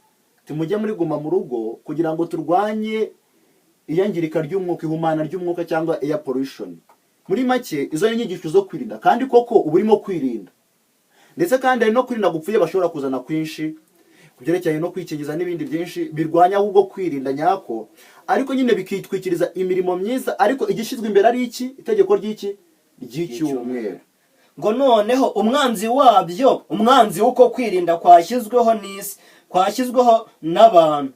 tumujye muri guma mu rugo kugira ngo turwanye iyangirika ry'umwuka, ihumana ry'umwuka cyangwa air pollution. Muri make izo ni inyigisho zo kwirinda, kandi koko uba urimo kwirinda, ndetse kandi hari no kwirinda gupfuye bashobora kuzana kwinshi ku byerekeranye no kwikingiza n'ibindi byinshi birwanya ahubwo kwirinda nyako, ariko nyine bikitwikiriza imirimo myiza, ariko igishyizwe imbere ari iki? Itegeko ry'iki? Ry'icyumweru. Ngo noneho umwanzi wabyo, umwanzi w'uko kwirinda kwashyizweho n'isi, kwashyizweho n'abantu,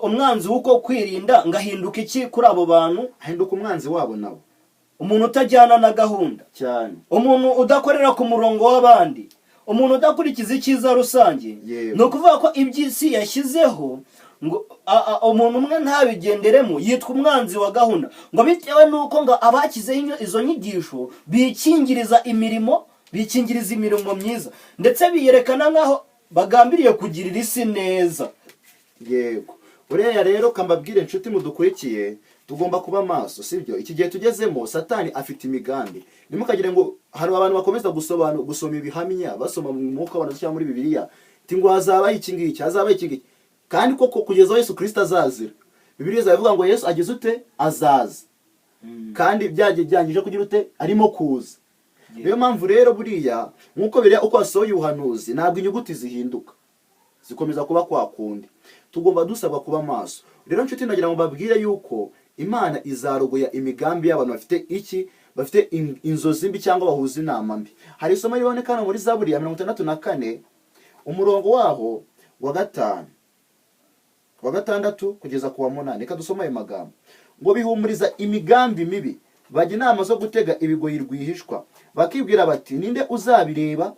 umwanzi w'uko kwirinda ngo ahinduka iki kuri abo bantu? Ahinduka umwanzi wabo nabo. Umuntu utajyana na gahunda, umuntu udakorera ku murongo w'abandi, umuntu udakurikiza icyiza rusange. Ni ukuvuga ko iby'isi yashyizeho ngo umuntu umwe ntabigenderemo, yitwa umwanzi wa gahunda, ngo bitewe n'uko ngo abashyizeho izo nyigisho bikingiriza imirimo, bikingiriza imirimo myiza, ndetse biyerekana nk'aho bagambiriye kugirira isi neza. Yego, buriya rero kambabwire inshuti mudukurikiye, tugomba kuba maso, sibyo? Iki gihe tugezemo Satani afite imigambi. Ntimukagire ngo hari abantu bakomeza gusoma ibihamya, basoma mu mwuka w'abantu cyangwa muri Bibiliya, ati ngo hazabaho iki ngiki, hazabaho iki ngiki, kandi koko kugeza aho Yesu Kirisito azazira, Bibiliya izavuga ngo Yesu ageze ute? Azaza. Kandi byagiye byangije kugira ute? Arimo kuza. Niyo mpamvu rero buriya nk'uko biriya uko wasohoye ubuhanuzi, ntabwo inyuguti zihinduka, zikomeza kuba kwa kundi. Tugomba dusabwa kuba maso. Rero nshuti, ndagira ngo mbabwire yuko Imana izarogoya imigambi y'abantu bafite iki? Bafite inzozi mbi cyangwa bahuza inama mbi. Hari isomo riboneka hano muri Zaburi ya 64, umurongo waho wa 5, wa 6 kugeza ku wa 8. Reka dusome ayo magambo ngo bihumuriza imigambi mibi, bajya inama zo gutega ibigoyi rwihishwa, bakibwira bati ninde uzabireba?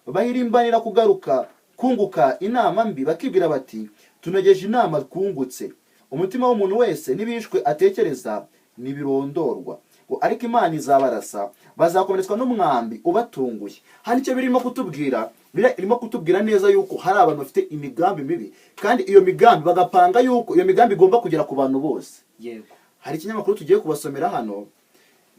Bahirimbanira kugaruka kunguka inama mbi, bakibwira bati tunogeje inama twungutse. Umutima w'umuntu wese n'ibishwe atekereza ntibirondorwa. Ngo ariko Imana izabarasa, bazakomeretswa n'umwambi ubatunguye. Hano icyo birimo kutubwira, irimo kutubwira neza yuko hari abantu bafite imigambi mibi, kandi iyo migambi bagapanga yuko iyo migambi igomba kugera ku bantu bose. Hari ikinyamakuru tugiye kubasomera hano,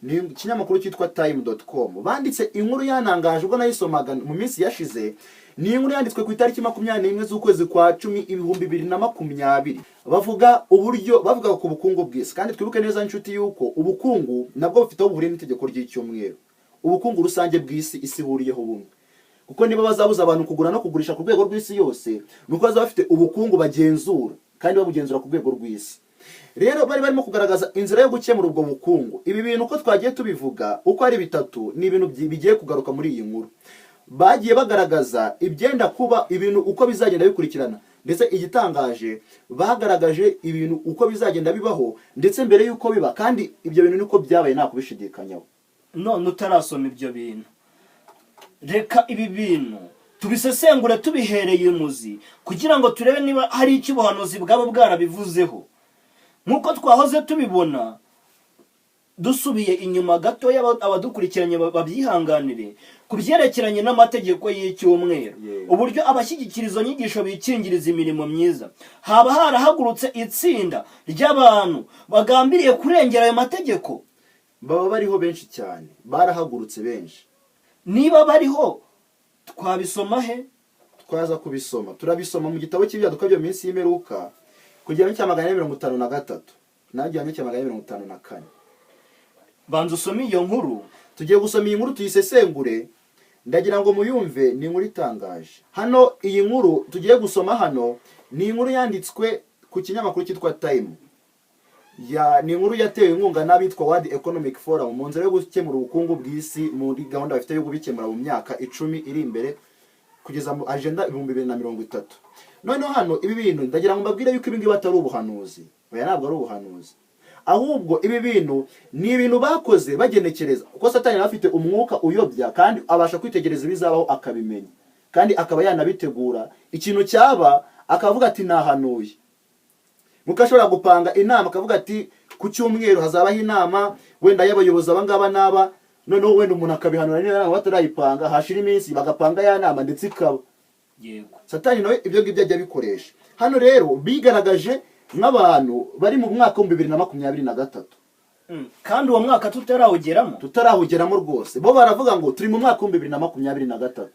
ni ikinyamakuru cyitwa time.com. Banditse inkuru yanangaje ubwo nayisomaga mu minsi yashize. Ni inkuru yanditswe ku itariki 21 z'ukwezi kwa 10 2020. Bavuga uburyo bavuga ku bukungu bw'isi, kandi twibuke neza, inshuti, yuko ubukungu nabwo bufite aho buhuriye n'itegeko ry'icyumweru, ubukungu rusange bw'isi, isi ihuriyeho bumwe. Kuko niba bazabuza abantu kugura no kugurisha ku rwego rw'isi yose, ni uko bazaba bafite ubukungu bagenzura, kandi babugenzura ku rwego rw'isi. Rero bari barimo kugaragaza inzira yo gukemura ubwo bukungu. Ibi bintu uko twagiye tubivuga uko ari bitatu, ni ibintu bigiye kugaruka muri iyi nkuru. Bagiye bagaragaza ibyenda kuba, ibintu uko bizagenda bikurikirana, ndetse igitangaje, bagaragaje ibintu uko bizagenda bibaho ndetse mbere y'uko biba, kandi ibyo bintu niko byabaye, nta kubishidikanyaho. None utarasoma ibyo bintu, reka ibi bintu tubisesengure tubihereye imuzi, kugira ngo turebe niba hari icyo ubuhanuzi bwaba bwarabivuzeho. Nk'uko twahoze tubibona, dusubiye inyuma gatoya, abadukurikiranye babyihanganire, ku byerekeranye n'amategeko y'icyumweru, uburyo abashyigikira izo nyigisho bikingiriza imirimo myiza, haba harahagurutse itsinda ry'abantu bagambiriye kurengera ayo mategeko? Baba bariho benshi cyane, barahagurutse benshi. Niba bariho, twabisoma he? Twaza kubisoma, turabisoma mu gitabo cy'Ibyaduka byo mu minsi y'imperuka, ku gihumbi cya 453 n'igihumbi cya 454. Banza usome iyo nkuru. Tugiye gusoma iyi nkuru tuyisesengure. Ndagira ngo muyumve, ni inkuru itangaje. Hano iyi nkuru tugiye gusoma hano ni inkuru yanditswe ku kinyamakuru cyitwa Time. Ya, ni inkuru yatewe inkunga n'abitwa World Economic Forum mu nzira yo gukemura ubukungu bw'isi, muri gahunda bafite yo kubikemura mu myaka 10 iri imbere, kugeza mu agenda 2030. Noneho hano ibi bintu ndagira ngo mbabwire yuko ibi ngibi atari ubuhanuzi. Oya, ntabwo ari ubuhanuzi, ahubwo ibi bintu ni ibintu bakoze bagenekereza, kuko Satani nawe afite umwuka uyobya, kandi abasha kwitegereza ibizabaho akabimenya, kandi akaba yanabitegura. Ikintu cyaba akavuga ati: "Nahanuye." Nkuko ashobora gupanga inama akavuga ati: "Ku cyumweru hazabaho inama wenda y'abayobozi aba ngaba n'aba." Noneho wenda umuntu akabihanura niyo nama batarayipanga, hashira iminsi bagapanga ya nama ndetse ikaba. Satani nawe ibyo ngibyo ajya abikoresha. Hano rero bigaragaje nk'abantu bari mu mwaka wa 2023. Kandi uwo mwaka tutarawugeramo. Tutarawugeramo rwose. Bo baravuga ngo turi mu mwaka wa 2023,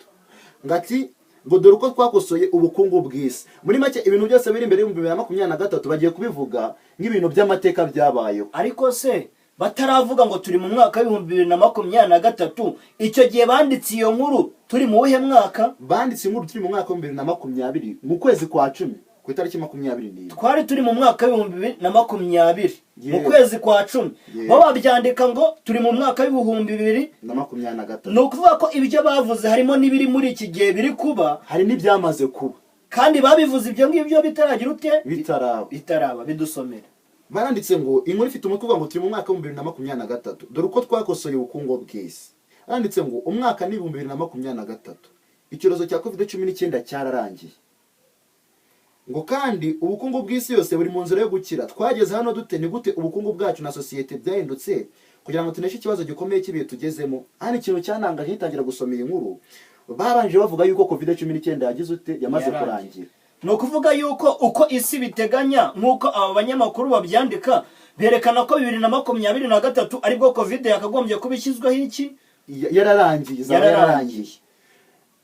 ngati ngo dore uko twakosoye ubukungu bw'isi. Muri make, ibintu byose biri imbere y'2023 bagiye kubivuga nk'ibintu by'amateka byabayeho. Ariko se bataravuga ngo turi mu mwaka wa 2023, icyo gihe banditse iyo nkuru turi mu wuhe mwaka? Banditse inkuru turi mu mwaka wa 2020, mu kwezi kwa 10, ku itariki 21. Twari turi mu mwaka wa 2020 mu kwezi kwa 10. Bo babyandika ngo turi mu mwaka w'ibihumbi bibiri na makumyabiri na gatatu. Ni ukuvuga ko ibyo bavuze harimo n'ibiri muri iki gihe biri kuba. Hari n'ibyamaze kuba. Kandi babivuze ibyo ngibyo bitaragira ute? Bitaraba. Bitaraba. Bidusomera. Baranditse ngo inkuru ifite umutwe uvuga ngo turi mu mwaka wa 2023, dore uko twakosoye ubukungu bw'isi. Baranditse ngo umwaka ni 2023, icyorezo cya COVID-19 cyararangiye, ngo kandi ubukungu bw'isi yose buri mu nzira yo gukira. Twageze hano dute? Ni gute ubukungu bwacu na sosiyete byahindutse kugira ngo tuneshe ikibazo gikomeye cy'ibihe tugezemo? Hano ikintu cyanangaje ngitangira gusoma iyi nkuru, babanje bavuga yuko COVID-19 yagize ute? Yamaze Yarangiye. kurangira. Ni ukuvuga yuko uko isi biteganya, nk'uko aba banyamakuru babyandika, berekana ko 2023 aribwo COVID yakagombye kuba ishyizweho iki? Yararangiye, izaba Yararangiye. yararangiye.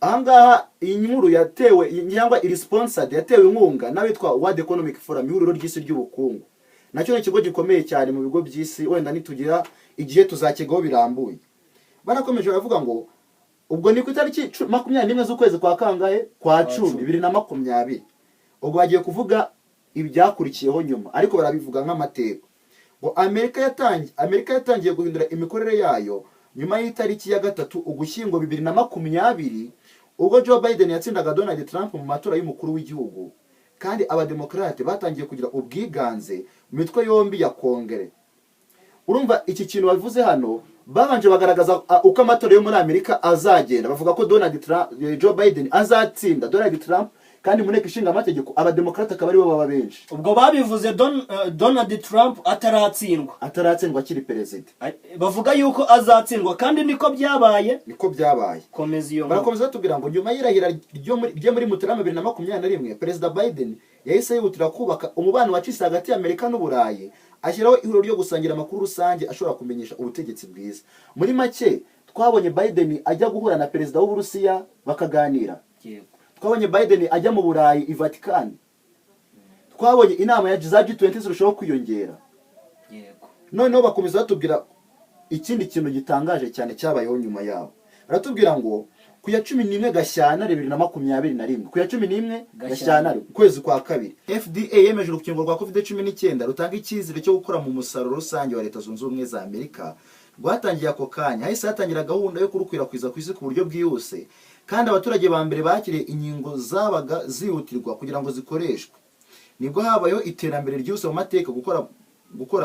Ahangaha iyi nkuru yatewe cyangwa iri sponsored, yatewe inkunga n'abitwa World Economic Forum, ihuriro ry'isi ry'ubukungu. Nacyo ni ikigo gikomeye cyane mu bigo by'isi, wenda nitugira igihe tuzakigaho birambuye. Barakomeje baravuga ngo ubwo ni ku itariki 21 z'ukwezi kwa kangahe? Kwa 10, 10. 2020. Ubwo bagiye kuvuga ibyakurikiyeho nyuma, ariko barabivuga nk'amateka, ngo Amerika yatangiye guhindura imikorere yayo nyuma y'itariki ya 3 Ugushyingo 2020, ubwo Joe Biden yatsindaga Donald Trump mu matora y'umukuru w'igihugu, kandi Abademokarate batangiye kugira ubwiganze mu mitwe yombi ya Kongere. Urumva iki kintu bavuze hano, babanje bagaragaza uko amatora yo muri Amerika azagenda, bavuga ko Donald Trump, Joe Biden azatsinda Donald Trump. Kandi mu nteko ishinga amategeko abademokarate akaba aribo baba benshi. Ubwo babivuze Donald Trump ataratsindwa. Ataratsindwa, akiri perezida. Bavuga yuko azatsindwa, kandi niko byabaye. Niko byabaye. Komeza iyo nkuru. Barakomeza batubwira ngo nyuma y'irahira rye muri Mutarama 2021, Perezida Biden yahise yihutira kubaka umubano wacitse hagati y'Amerika n'Uburayi, ashyiraho ihuriro ryo gusangira amakuru rusange ashobora kumenyesha ubutegetsi bwiza. Muri make, twabonye Biden ajya guhura na perezida w'Uburusiya bakaganira. Twabonye Biden ajya mu Burayi, i Vatican. Twabonye inama ya za G20 zirushaho kwiyongera. Noneho bakomeza batubwira ikindi kintu gitangaje cyane cyabayeho nyuma yaho. Baratubwira ngo ku ya 11 Gashyantare 2021, ku ya 11 Gashyantare, ukwezi kwa kabiri, FDA yemeje urukingo rwa COVID-19 rutanga icyizere cyo gukora mu musaruro rusange wa Leta Zunze Ubumwe za Amerika. Rwatangiye ako kanya, hahise hatangira gahunda yo kurukwirakwiza ku isi ku buryo bwihuse, kandi abaturage ba mbere bakiriye inkingo zabaga zihutirwa kugira ngo zikoreshwe. Nibwo habayeho iterambere ryihuse mu mateka gukora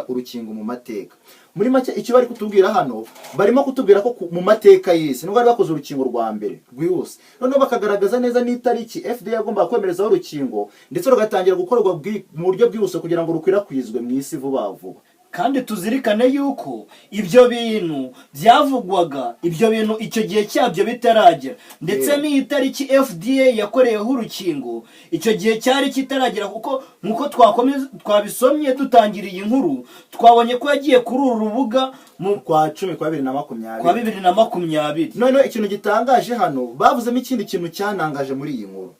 urukingo mu mateka. Muri make, icyo bari kutubwira hano, barimo kutubwira ko mu mateka y'isi nibwo bari bakoze urukingo rwa mbere rwihuse. Noneho bakagaragaza neza n'itariki FDA yagombaga kwemerezaho urukingo, ndetse rugatangira gukorwa mu buryo bwihuse kugira ngo rukwirakwizwe mu isi vuba vuba. Kandi tuzirikane yuko ibyo bintu byavugwaga, ibyo bintu icyo gihe cyabyo bitaragera, ndetse n'iyi tariki FDA yakoreyeho urukingo icyo gihe cyari kitaragera, kuko nk'uko twakomeza twabisomye dutangira iyi nkuru, twabonye ko yagiye kuri uru rubuga mu kwa cumi kwa 2020. Kwa 2020. Noneho ikintu gitangaje hano, bavuzemo ikindi kintu cyanangaje muri iyi nkuru.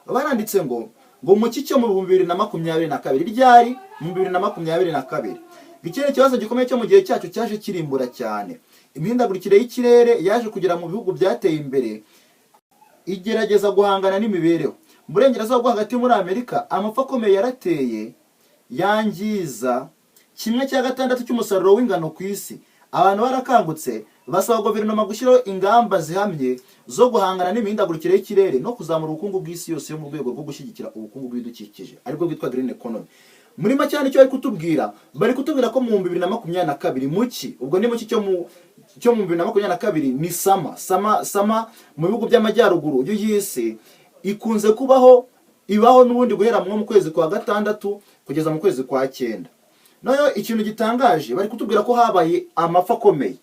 Baranditse ngo mu cyo mu 2022, ryari mu 2022, ikindi kibazo gikomeye cyo mu gihe cyacu cyaje kirimbura cyane. Imihindagurikire y'ikirere yaje kugera mu bihugu byateye imbere igerageza guhangana n'imibereho. Mu burengerazuba bwo hagati muri Amerika, amapfa akomeye yarateye, yangiza kimwe cya gatandatu cy'umusaruro w'ingano ku isi. Abantu barakangutse, basaba guverinoma gushyiraho ingamba zihamye zo guhangana n'imihindagurikire y'ikirere no kuzamura ubukungu bw'isi yose yo mu rwego rwo gushyigikira ubukungu bw'ibidukikije, aribwo bwitwa green economy. Muri make, hano icyo bari kutubwira, bari kutubwira ko mu 2022, muki, ubwo ni muki cyo mu 2022, ni summer mu bihugu by'amajyaruguru y'isi ikunze kubaho, ibaho n'ubundi guhera mu kwezi kwa gatandatu kugeza mu kwezi kwa cyenda. Noneho ikintu gitangaje, bari kutubwira ko habaye amapfa akomeye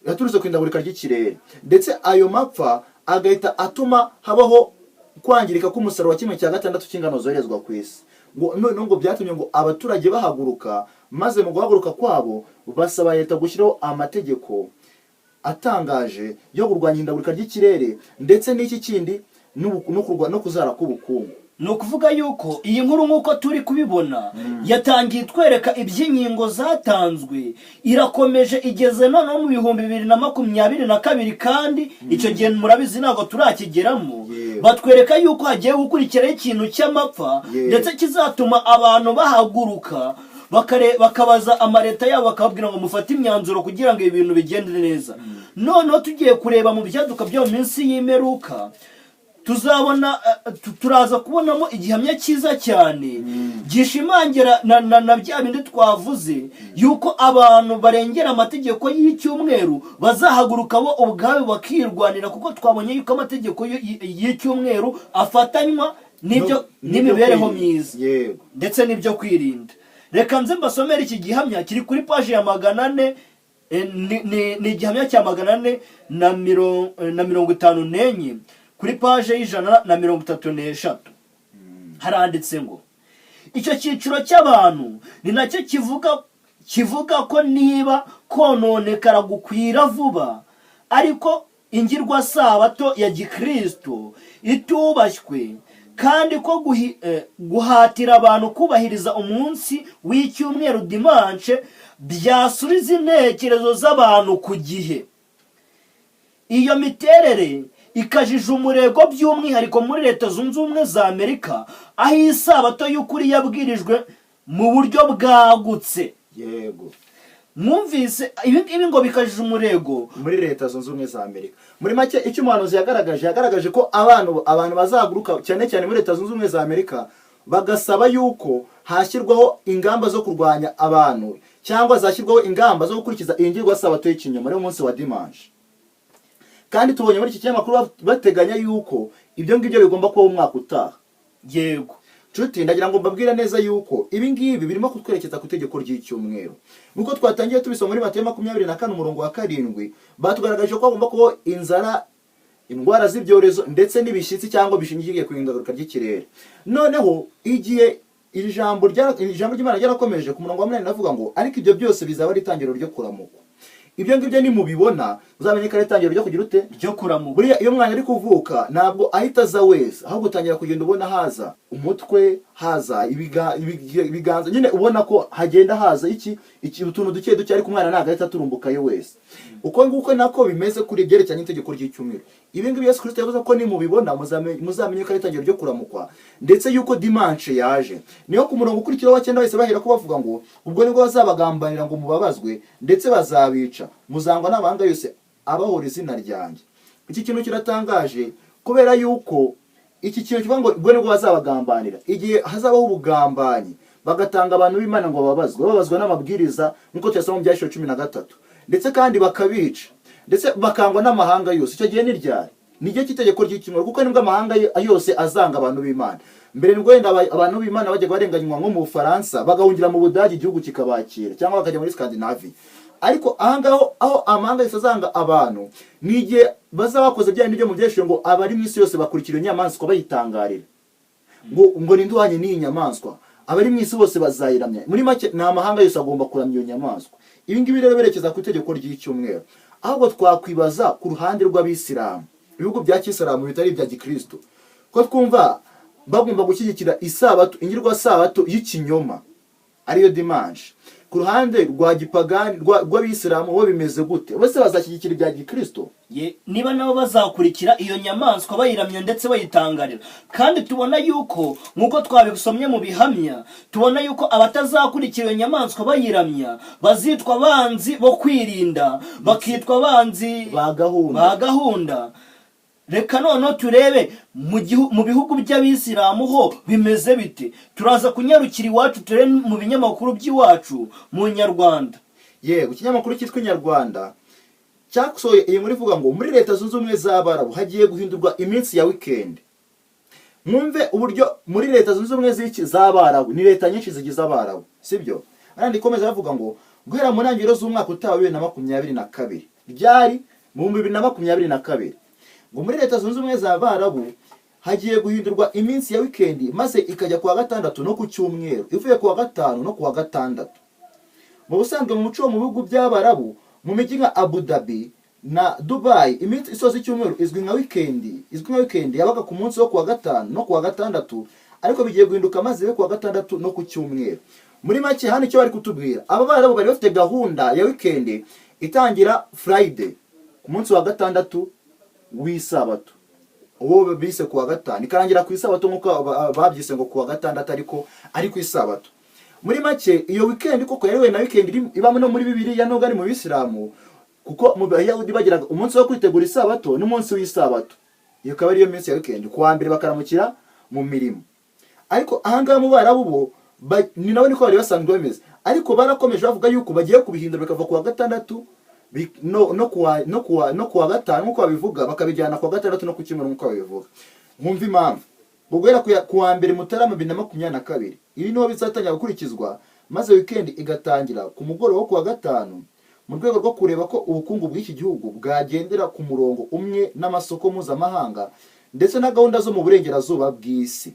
yaturutse ku ihindagurika ry'ikirere, ndetse ayo mapfa agahita atuma habaho kwangirika k'umusaruro wa kimwe cya gatandatu cy'ingano zoherezwa ku isi. Ngo noneho ngo byatumye ngo abaturage bahaguruka, maze mu guhaguruka kwabo basaba leta gushyiraho amategeko atangaje yo kurwanya ihindagurika ry'ikirere, ndetse n'iki kindi no kuzara k'ubukungu. Ni ukuvuga yuko iyi nkuru, nk'uko turi kubibona, yatangiye itwereka iby'inkingo zatanzwe, irakomeje igeze noneho mu 2022, kandi icyo gihe murabizi ntabwo turakigeramo. Batwereka yuko hagiye gukurikiraho ikintu cy'amapfa, ndetse kizatuma abantu bahaguruka, bakabaza amaleta yabo, bakababwira ngo mufate imyanzuro kugira ngo ibi bintu bigende neza. Noneho tugiye kureba mu byaduka byo mu minsi y'imperuka, tuzabona turaza kubonamo igihamya cyiza cyane gishimangira na bya bindi twavuze yuko abantu barengera amategeko y'icyumweru bazahaguruka bo ubwabo bakirwanira, kuko twabonye yuko amategeko y'icyumweru afatanywa n'ibyo n'imibereho kwirinda. myiza ndetse n'ibyo kwirinda. Reka nze mbasomere iki gihamya kiri kuri paji ya 400. Ni igihamya cya 454 kuri paje y'133. Haranditse ngo icyo cyiciro cy'abantu ni nacyo kivuga ko niba kononekara gukwira vuba, ariko ingirwasabato ya gikristo itubashywe, kandi ko guhatira abantu kubahiriza umunsi w'icyumweru, dimanche, byasubiza intekerezo z'abantu ku gihe. Iyo miterere ikajije umurego by'umwihariko muri Leta Zunze Ubumwe za Amerika, aho isabato y'ukuri yabwirijwe mu buryo bwagutse. Mwumvise ibi ngibi ngo bikajije umurego muri Leta Zunze Ubumwe za Amerika. Muri make, icyo umuhanuzi yagaragaje ko abantu bazahaguruka cyane cyane muri Leta Zunze Ubumwe za Amerika, bagasaba yuko hashyirwaho ingamba zo kurwanya abantu, cyangwa zashyirwaho ingamba zo gukurikiza iyi ngirwasabato y'ikinyoma, ariwo munsi wa dimanche. Kandi tubonye muri iki kinyamakuru bateganya yuko ibyo ngibyo bigomba kubaho umwaka utaha. Yego. Nshuti, ndagira ngo mbabwire neza yuko ibi ngibi birimo kutwerekeza ku itegeko ry'icyumweru. Nk'uko twatangiye tubisoma muri Matayo 24 umurongo wa 7, batugaragaje ko hagomba kubaho inzara, indwara z'ibyorezo ndetse n'ibishyitsi cyangwa bishingiye ku ihindagurika ry'ikirere. Noneho igihe iri jambo ry'Imana ryarakomeje ku murongo wa 8, navuga ngo: "Ariko ibyo byose bizaba ari itangiriro ryo kuramukwa." Ibyo ngibyo nimubibona, uzamenye ko ari itangiriro ryo kugira ute? Ryo kuramuka. Buriya iyo umwana ari kuvuka, ntabwo ahita aza wese, ahubwo utangira kugenda ubona haza umutwe, haza ibiganza, nyine ubona ko hagenda haza iki utuntu duke duke, ariko umwana ntabwo ahita aturumbukayo wese. Uko nguko nako bimeze kuri ibyerekeranye n'itegeko ry'icyumweru. Ibi ngibi Yesu Kirisito yavuze ko nimubibona muzamenye ko ari itangiriro ryo kuramukwa, ndetse yuko dimanche yaje. Niyo ku murongo ukurikiraho wa 9 bahise bahera ko bavuga ngo: "Ubwo nibwo bazabagambanira ngo mubabazwe, ndetse bazabica, muzangwa n'amahanga yose abahora izina ryanjye." Iki kintu kiratangaje, kubera yuko iki kintu kivuga ngo ubwo nibwo bazabagambanira, igihe hazabaho ubugambanyi bagatanga abantu b'Imana ngo bababazwe, bababazwa n'amabwiriza nk'uko tuyasoma mu Byahishuwe 13, ndetse kandi bakabica, ndetse bakangwa n'amahanga yose. Icyo gihe ni ryari? Ni igihe cy'itegeko ry'icyumweru, kuko nibwo amahanga yose azanga abantu b'Imana. Mbere nibwo wenda abantu b'Imana bajyaga barenganywa nko mu Bufaransa, bagahungira mu Budage, igihugu kikabakira, cyangwa bakajya muri Scandinavia. Ariko ahangaho aho amahanga yose azanga abantu, ni igihe bazaba bakoze bya bindi byo mu Byahishuwe ngo abari mu isi yose bakurikira iyo nyamaswa bayitangarira, ngo ninde uhanye n'iyi nyamaswa? Abari mu isi bose bazayiramya. Muri make, ni amahanga yose agomba kuramya iyo nyamaswa. Ibi ngibi rero berekeza ku itegeko ry'icyumweru. Ahubwo twakwibaza ku ruhande rw'abisilamu, ibihugu bya kisilamu bitari ibya gikristo, ko twumva bagomba gushyigikira isabato, ingirwa sabato y'ikinyoma ariyo dimanche. Ku ruhande rwa gipagani, rw'abisilamu bo bimeze gute? Bose bazashyigikira ibya gikristo? Niba nabo bazakurikira iyo nyamaswa bayiramya ndetse bayitangarira, kandi tubona yuko nk'uko twabisomye mu bihamya, tubona yuko abatazakurikira iyo nyamaswa bayiramya bazitwa abanzi bo kwirinda, bakitwa abanzi ba gahunda. Ba gahunda. Reka noneho turebe mu bihugu by'abisilamu ho bimeze bite. Turaza kunyarukira iwacu, turebe mu binyamakuru by'iwacu mu Nyarwanda. Yego, ikinyamakuru cyitwa Inyarwanda cyasohoye iyi nkuru ivuga ngo muri Leta Zunze Ubumwe z'Abarabu hagiye guhindurwa iminsi ya weekend. Mwumve uburyo muri Leta Zunze Ubumwe z'iki? Z'Abarabu. Ni leta nyinshi zigize Abarabu, sibyo? Arandi ikomeza bavuga ngo guhera mu ntangiriro z'umwaka utaha wa 2022, ryari mu 2022, ngo muri Leta Zunze Ubumwe z'Abarabu hagiye guhindurwa iminsi ya weekend, maze ikajya ku wa gatandatu no ku cyumweru, ivuye ku wa gatanu no ku wa gatandatu. Mu busanzwe, mu muco wo mu bihugu by'Abarabu, mu mijyi nka Abu Dhabi na Dubai, iminsi isoza icyumweru izwi nka weekend yabaga ku munsi wo ku wa gatanu no ku wa gatandatu, ariko bigiye guhinduka maze ibe ku wa gatandatu no ku cyumweru. Muri make, hano icyo bari kutubwira, aba Barabu bari bafite gahunda ya weekend itangira Friday, ku munsi wa gatandatu w'isabato, uwo bise ku wa gatanu, ikarangira ku isabato nk'uko babyise ngo ku wa gatandatu, ariko ari ku isabato. Muri make, iyo weekend koko yariwe na weekend ibamo no muri Bibiliya, nubwo ari mu Bisilamu, kuko mu Bayahudi bagiraga umunsi wo kwitegura isabato n'umunsi w'isabato, iyo ikaba ariyo minsi ya weekend. Ku wa mbere bakaramukira mu mirimo. Ariko ahangaha mu Barabu bo ni nabo niko bari basanzwe bameze, ariko barakomeje bavuga yuko bagiye kubihindura bikava ku wa gatandatu no kuwa gatanu nk'uko babivuga, bakabijyana ku wa gatandatu no ku cyumweru nk'uko babivuga. Nkumva impamvu ngo guhera ku wa 1 Mutarama 2022, ibi niho bizatangira gukurikizwa, maze weekend igatangira ku mugoroba wo ku wa gatanu, mu rwego rwo kureba ko ubukungu bw'iki gihugu bwagendera ku murongo umwe n'amasoko mpuzamahanga ndetse na gahunda zo mu burengerazuba bw'isi.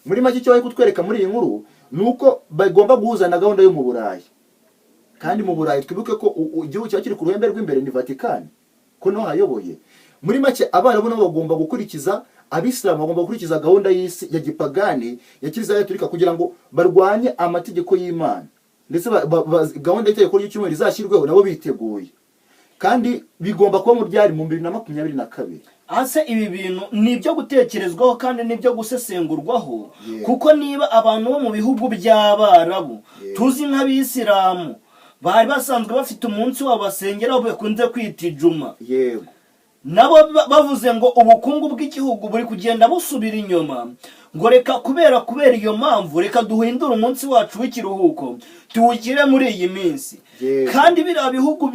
Muri make, icyo bari kutwereka muri iyi nkuru ni uko bagomba guhuza na gahunda yo mu Burayi. Kandi mu Burayi twibuke ko igihugu kiba kiri ku ruhembe rw'imbere ni Vatikani, ko niho hayoboye. Muri make, Abarabu nabo bagomba gukurikiza, Abisilamu bagomba gukurikiza gahunda y'isi ya gipagani ya Kiliziya Gatolika kugira ngo barwanye amategeko y'Imana, ndetse gahunda y'itegeko ry'icyumweru izashyirweho nabo biteguye, kandi bigomba kuba mu byari mu 2022. Ase ibi bintu ni ibyo gutekerezwaho kandi ni ibyo gusesengurwaho, kuko niba abantu bo mu bihugu by'Abarabu tuzi nk'abisilamu bari basanzwe bafite umunsi wabo basengeraho bakunze kwita ijuma, nabo bavuze ngo ubukungu bw'igihugu buri kugenda busubira inyuma, ngo reka kubera iyo mpamvu, reka duhindure umunsi wacu w'ikiruhuko tuwugire muri iyi minsi. Kandi biriya bihugu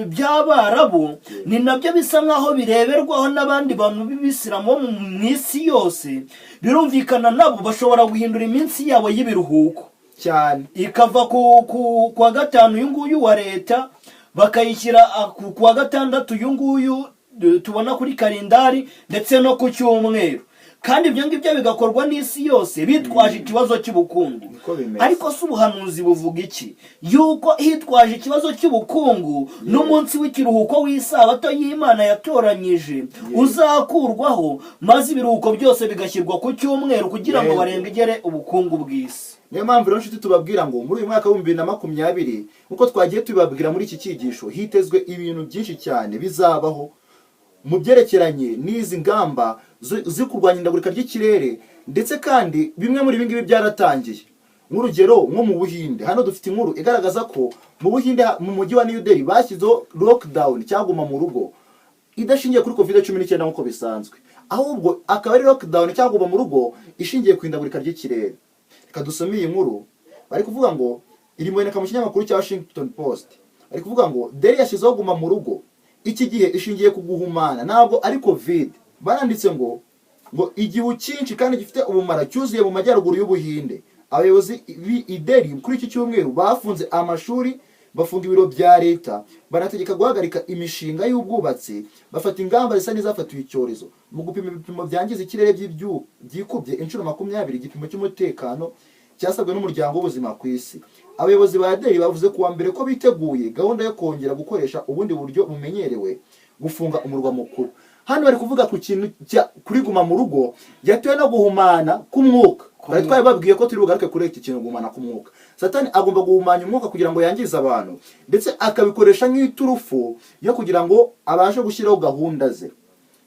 by'Abarabu ni nabyo bisa nk'aho bireberwaho n'abandi bantu b'Ibisilamu bo mu isi yose. Birumvikana, nabo bashobora guhindura iminsi yabo y'ibiruhuko ikava ku wa gatanu uyu nguyu wa leta, bakayishyira ku wa gatandatu uyu nguyu tubona kuri kalendari, ndetse no ku cyumweru. Kandi ibyo ngibyo bigakorwa n'isi yose bitwaje ikibazo cy'ubukungu. Niko bimeze. Ariko se ubuhanuzi buvuga iki? Yuko hitwaje ikibazo cy'ubukungu n'umunsi w'ikiruhuko w'Isabato y'Imana yatoranyije uzakurwaho, maze ibiruhuko byose bigashyirwa ku cyumweru kugira ngo barengere ubukungu bw'isi. Niyo mpamvu rero, nshuti, tubabwira ngo muri uyu mwaka wa 2020, nk'uko twagiye tubibabwira muri iki cyigisho, hitezwe ibintu byinshi cyane bizabaho mu byerekeranye n'izi ngamba zo kurwanya ihindagurika ry'ikirere. Ndetse kandi bimwe muri ibi ngibi byaratangiye. Nk'urugero, nko mu Buhinde, hano dufite inkuru igaragaza ko mu Buhinde, mu mujyi wa New Delhi, bashyizeho lockdown cyangwa guma mu rugo idashingiye kuri COVID-19 nk'uko bisanzwe, ahubwo akaba ari lockdown cyangwa guma mu rugo ishingiye ku ihindagurika ry'ikirere. Reka dusome iyi nkuru. Bari kuvuga ngo, iri muboneka mu kinyamakuru cya Washington Post, bari kuvuga ngo Delhi yashyizeho guma mu rugo iki gihe ishingiye ku guhumana, ntabwo ari COVID. Baranditse ngo igihu cyinshi kandi gifite ubumara cyuzuye mu majyaruguru y'Ubuhinde. Abayobozi b'i Delhi kuri iki cyumweru bafunze amashuri, bafunga ibiro bya leta, banategeka guhagarika imishinga y'ubwubatsi, bafata ingamba zisa n'izafatiwe icyorezo mu gupima ibipimo byangiza ikirere byikubye inshuro 20 igipimo cy'umutekano cyasabwe n'Umuryango w'Ubuzima ku Isi. Abayobozi ba Delhi bavuze kuwa mbere ko biteguye gahunda yo kongera gukoresha ubundi buryo bumenyerewe gufunga umurwa mukuru. Hano bari kuvuga ku kintu cya kuri guma mu rugo yatewe no guhumana k'umwuka. Twari twabibabwiye ko turi bugaruke kuri iki kintu, guhumana k'umwuka. Satani agomba guhumanya umwuka kugira ngo yangize abantu, ndetse akabikoresha nk'iturufu yo kugira ngo abashe gushyiraho gahunda ze.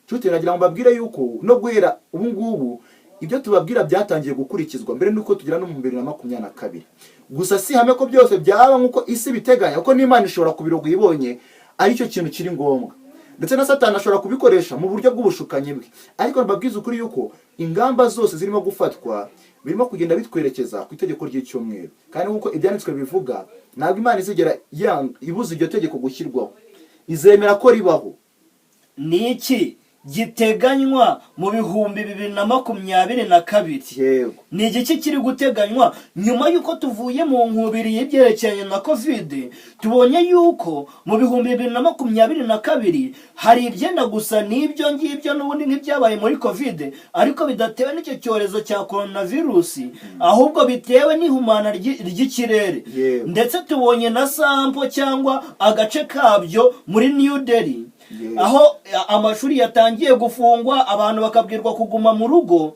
Nshuti, nagira ngo mbabwire yuko no guhera ubu ngubu ibyo tubabwira byatangiye gukurikizwa mbere n'uko tugera no mu 2022. Gusa si ihame ko byose byaba nk'uko isi biteganya, kuko n'Imana ishobora kubiroga ibonye aricyo kintu kiri ngombwa, ndetse na Satani ashobora kubikoresha mu buryo bw'ubushukanyi bwe. Ariko mbabwiza ukuri yuko ingamba zose zirimo gufatwa birimo kugenda bitwerekeza ku itegeko ry'icyumweru. Kandi nk'uko Ibyanditswe bivuga, ntabwo Imana izigera ibuza iryo tegeko gushyirwaho, izemera ko ribaho. Ni iki giteganywa mu 2022? Ni igiki kiri guteganywa nyuma y'uko tuvuye mu nkubiri y'ibyerekeranye na COVID? Tubonye yuko mu 2022 hari ibyenda gusa n'ibyo ngibyo n'ubundi nk'ibyabaye muri COVID, ariko bidatewe n'icyo cyorezo cya coronavirusi, ahubwo bitewe n'ihumana ry'ikirere. Ndetse tubonye na sample cyangwa agace kabyo muri New Delhi, aho amashuri yatangiye gufungwa, abantu bakabwirwa kuguma mu rugo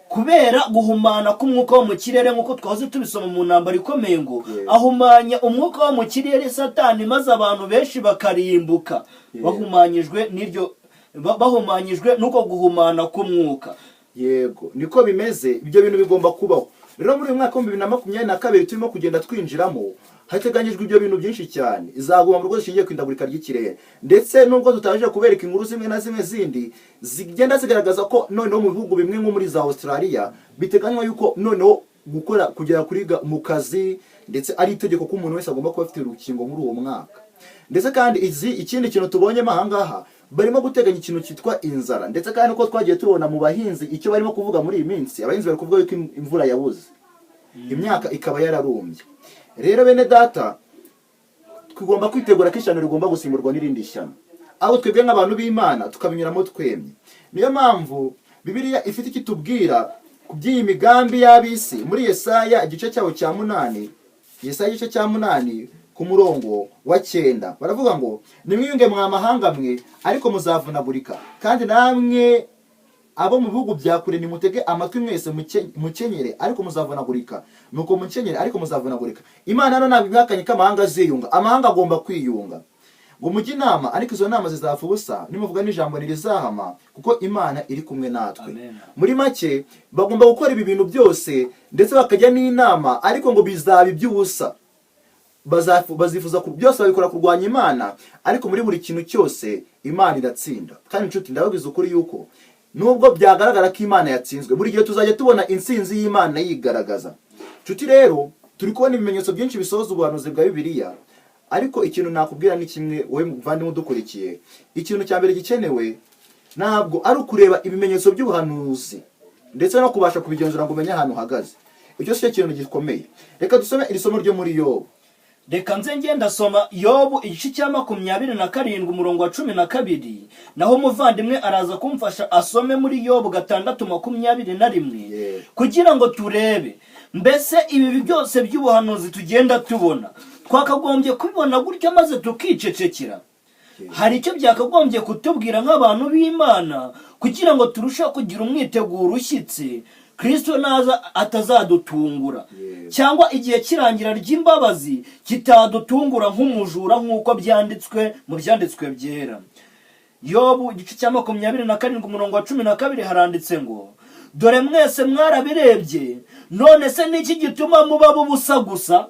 kubera guhumana k'umwuka wo mu kirere, nk'uko twahoze tubisoma mu Ntambara Ikomeye ngo ahumanya umwuka wo mu kirere Satani, maze abantu benshi bakarimbuka bahumanyijwe n'iryo bahumanyijwe n'uko guhumana k'umwuka. Yego, niko bimeze. Ibyo bintu bigomba kubaho. Rero muri uyu mwaka wa 2022 turimo kugenda twinjiramo, hateganyijwe ibyo bintu byinshi cyane, izaguma mu rugo zishingiye ku ihindagurika ry'ikirere. Ndetse nubwo tutaje kubereka inkuru zimwe na zimwe zindi zigenda zigaragaza ko noneho mu bihugu bimwe nko muri za Australia biteganywa yuko noneho gukora kugera kuri mu kazi, ndetse ari itegeko ko umuntu wese agomba kuba afite urukingo muri uwo mwaka. Ndetse kandi izi ikindi kintu tubonyemo ahangaha, barimo guteganya ikintu cyitwa inzara. Ndetse kandi uko twagiye tubona mu bahinzi icyo barimo kuvuga muri iyi minsi, abahinzi bari kuvuga yuko imvura yabuze, imyaka ikaba yararumbye. Rero bene data, tugomba kwitegura ko ishyano rigomba gusimburwa n'irindi shyano, aho twebwe nk'abantu b'Imana tukabinyuramo twemye. Niyo mpamvu Bibiliya ifite icyo itubwira ku by'iyi migambi y'ab'isi muri Yesaya igice cyawo cya 8. Yesaya igice cya 8 ku murongo wa 9, baravuga ngo: "Nimwiyunge mwa mahanga mwe, ariko muzavunagurika. Kandi namwe abo mu bihugu bya kure, nimutege amatwi mwese, mukenyere, ariko muzavunagurika. Nuko mukenyere, ariko muzavunagurika." Imana hano ntabwo ibihakanye ko amahanga aziyunga. Amahanga agomba kwiyunga ngo mujye inama, ariko izo nama zizapfa ubusa, nimuvuga n'ijambo ntirizahama, kuko Imana iri kumwe natwe. Amen. Muri make, bagomba gukora ibi bintu byose ndetse bakajya n'inama, ariko ngo bizaba iby'ubusa. Bazifuza byose babikora kurwanya Imana, ariko muri buri kintu cyose Imana iratsinda. Kandi inshuti, ndababwiza ukuri yuko nubwo byagaragara ko Imana yatsinzwe, buri gihe tuzajya tubona intsinzi y'Imana yigaragaza. Inshuti, rero turi kubona ibimenyetso byinshi bisohoza ubuhanuzi bwa Bibiliya. Ariko ikintu nakubwira ni kimwe, wowe muvandimwe udukurikiye: ikintu cya mbere gikenewe ntabwo ari ukureba ibimenyetso by'ubuhanuzi ndetse no kubasha kubigenzura ngo umenye ahantu uhagaze. Icyo si cyo kintu gikomeye. Reka dusome iri somo ryo muri Yobu. Reka nze ngenda soma Yobu igice cya 27, umurongo wa 12, naho umuvandimwe araza kumfasha asome muri Yobu 6:21, kugira ngo turebe mbese ibi byose by'ubuhanuzi tugenda tubona twakagombye kubibona gutyo maze tukicecekera. Hari icyo byakagombye kutubwira nk'abantu b'Imana kugira ngo turusheho kugira umwiteguro ushyitse, Kirisito naza atazadutungura, cyangwa igihe kirangira ry'imbabazi kitadutungura nk'umujura, nk'uko byanditswe mu byanditswe byera. Yobu igice cya 27, umurongo wa 12, haranditse ngo: "Dore mwese mwarabirebye, none se ni iki gituma muba ubusa gusa?"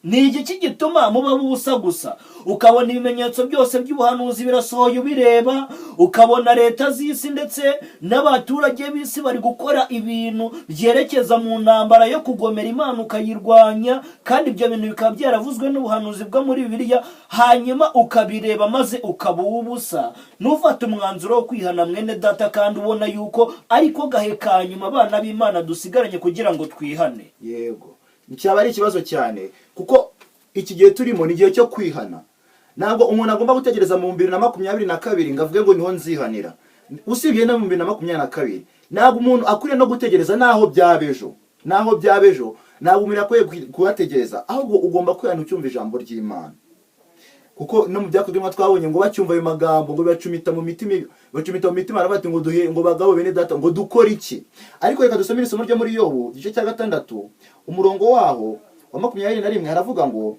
Ni igiki gituma muba ubusa gusa? Ukabona ibimenyetso byose by'ubuhanuzi birasohoye ubireba, ukabona leta z'isi ndetse n'abaturage b'isi bari gukora ibintu byerekeza mu ntambara yo kugomera Imana ukayirwanya, kandi ibyo bintu bikaba byaravuzwe n'ubuhanuzi bwo muri Bibiliya, hanyuma ukabireba maze ukaba uw'ubusa, ntufate umwanzuro wo kwihana, mwene data, kandi ubona yuko ariko gahe ka nyuma abana b'Imana dusigaranye kugira ngo twihane. Yego, cyaba ari ikibazo cyane, kuko iki gihe turimo ni igihe cyo kwihana. Ntabwo umuntu agomba gutegereza mu 2022 ngo avuge ngo niho nzihanira. Usibye no mu 2022, ntabwo umuntu akwiriye no gutegereza n'aho byaba ejo. N'aho byaba ejo, ntabwo umuntu akwiye kuhategereza, ahubwo ugomba kwihana ucyumva ijambo ry'Imana, kuko no mu Byakozwe twabonye ngo bacyumva ayo magambo ngo bacumita mu mitima, bacumita mu mitima, baravuga bati ngo duhe, ngo bagabo bene data, ngo dukore iki? Ariko reka dusome isomo ryo muri Yobu igice cya 6, umurongo waho wa 21. Haravuga ngo: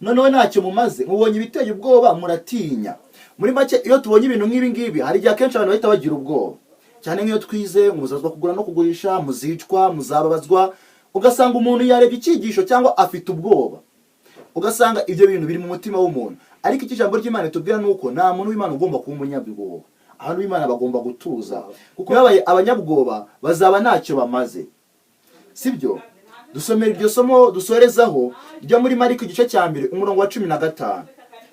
"Noneho ntacyo mumaze, mubonye ibiteye ubwoba muratinya." Muri make, iyo tubonye ibintu nk'ibi ngibi, hari igihe akenshi abantu bahita bagira ubwoba cyane, nk'iyo twize ngo muzazwa kugura no kugurisha, muzicwa, muzababazwa, ugasanga umuntu yarebye icyigisho cyangwa afite ubwoba, ugasanga ibyo bintu biri mu mutima w'umuntu. Ariko icyo ijambo ry'Imana itubwira ni uko nta muntu w'Imana ugomba kuba umunyabwoba. Abantu b'Imana bagomba gutuza, kuko babaye abanyabwoba bazaba ntacyo bamaze, sibyo? Dusomera iryo somo dusorezaho ryo muri Mariko igice cya 1, umurongo wa 15.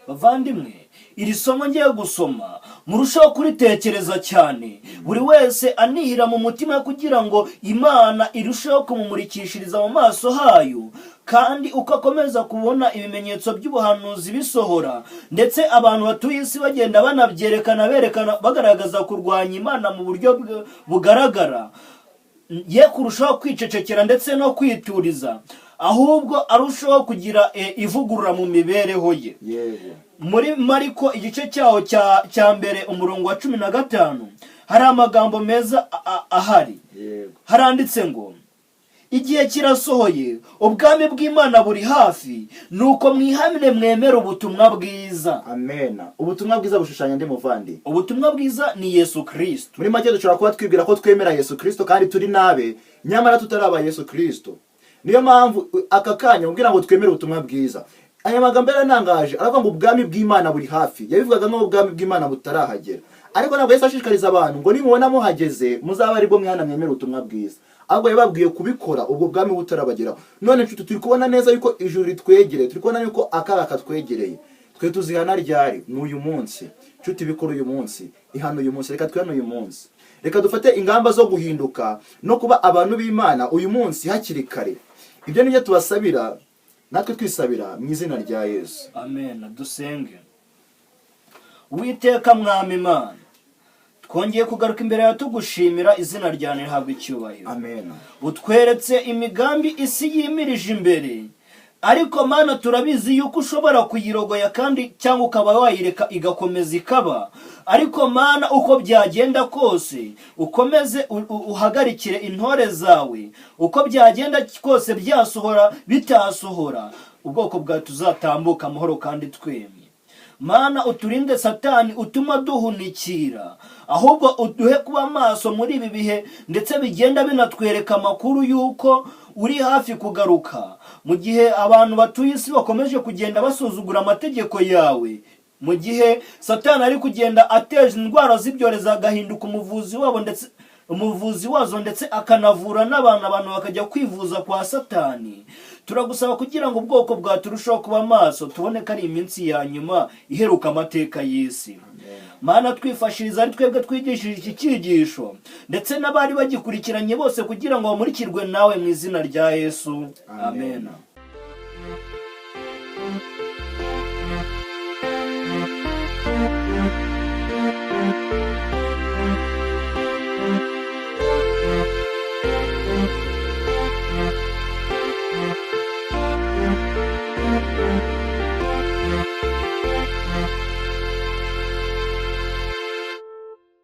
Bavandimwe, iri somo ngiye gusoma murushaho kuritekereza cyane, buri wese anihira mu mutima kugira ngo Imana irusheho kumumurikishiriza mu maso hayo. Kandi uko akomeza kubona ibimenyetso by'ubuhanuzi bisohora, ndetse abantu batuye isi bagenda banabyerekana, berekana, bagaragaza kurwanya Imana mu buryo bugaragara, ye kurushaho kwicecekera ndetse no kwituriza, ahubwo arushaho kugira ivugurura mu mibereho ye. Muri Mariko igice cyaho cya 1, umurongo wa 15, hari amagambo meza ahari. Haranditse ngo: "Igihe kirasohoye, ubwami bw'Imana buri hafi, nuko mwihamire mwemere ubutumwa bwiza." Amena. Ubutumwa bwiza bushushanya ndi muvandi? Ubutumwa bwiza ni Yesu Kirisito. Muri make, dushobora kuba twibwira ko twemera Yesu Kirisito kandi turi nabe, nyamara tutaraba Yesu Kirisito. Niyo mpamvu aka kanya ubwira ngo twemere ubutumwa bwiza. Aya magambo yaranangaje, aravuga ngo ubwami bw'Imana buri hafi. Yabivugaga nk'aho ubwami bw'Imana butarahagera, ariko ntabwo Yesu ashishikariza abantu ngo nimubona muhageze muzabe aribwo mwana mwemere ubutumwa bwiza, ahubwo yababwiye kubikora ubwo bwami butarabageraho. None nshuti, turi kubona neza yuko ijuru ritwegereye, turi kubona yuko akaga katwegereye. Twe tuzihana ryari? Ni uyu munsi, nshuti. Bikora uyu munsi, ihana uyu munsi. Reka twihane uyu munsi, reka dufate ingamba zo guhinduka no kuba abantu b'Imana uyu munsi hakiri kare. Ibyo nibyo tubasabira, natwe twisabira mu izina rya Yesu. Amen. Dusenge. Uwiteka Mwami Imana, twongeye kugaruka imbere yawe tugushimira, izina ryawe rihabwa icyubahiro. Amen. Utweretse imigambi isi yimirije imbere, ariko Mana, turabizi yuko ushobora kuyirogoya kandi cyangwa ukaba wayireka igakomeza ikaba. Ariko Mana, uko byagenda kose, ukomeze uhagarikire intore zawe. Uko byagenda kose, byasohora bitasohora, ubwoko bwawe tuzatambuka amahoro kandi twemye. Mana, uturinde Satani utuma duhunikira, ahubwo uduhe kuba maso muri ibi bihe, ndetse bigenda binatwereka amakuru y'uko uri hafi kugaruka, mu gihe abantu batuye isi bakomeje kugenda basuzugura amategeko yawe, mu gihe Satani ari kugenda ateje indwara z'ibyorezo agahinduka umuvuzi wabo ndetse umuvuzi wazo, ndetse akanavura n'abantu, abantu bakajya kwivuza kwa Satani. Turagusaba kugira ngo ubwoko bwawe turusheho kuba maso, tubone ko ari iminsi ya nyuma iheruka amateka y'isi. Mana, twifashiriza ari twebwe twigishije iki cyigisho ndetse n'abari bagikurikiranye bose, kugira ngo bamurikirwe nawe, mu izina rya Yesu, amen. Amen.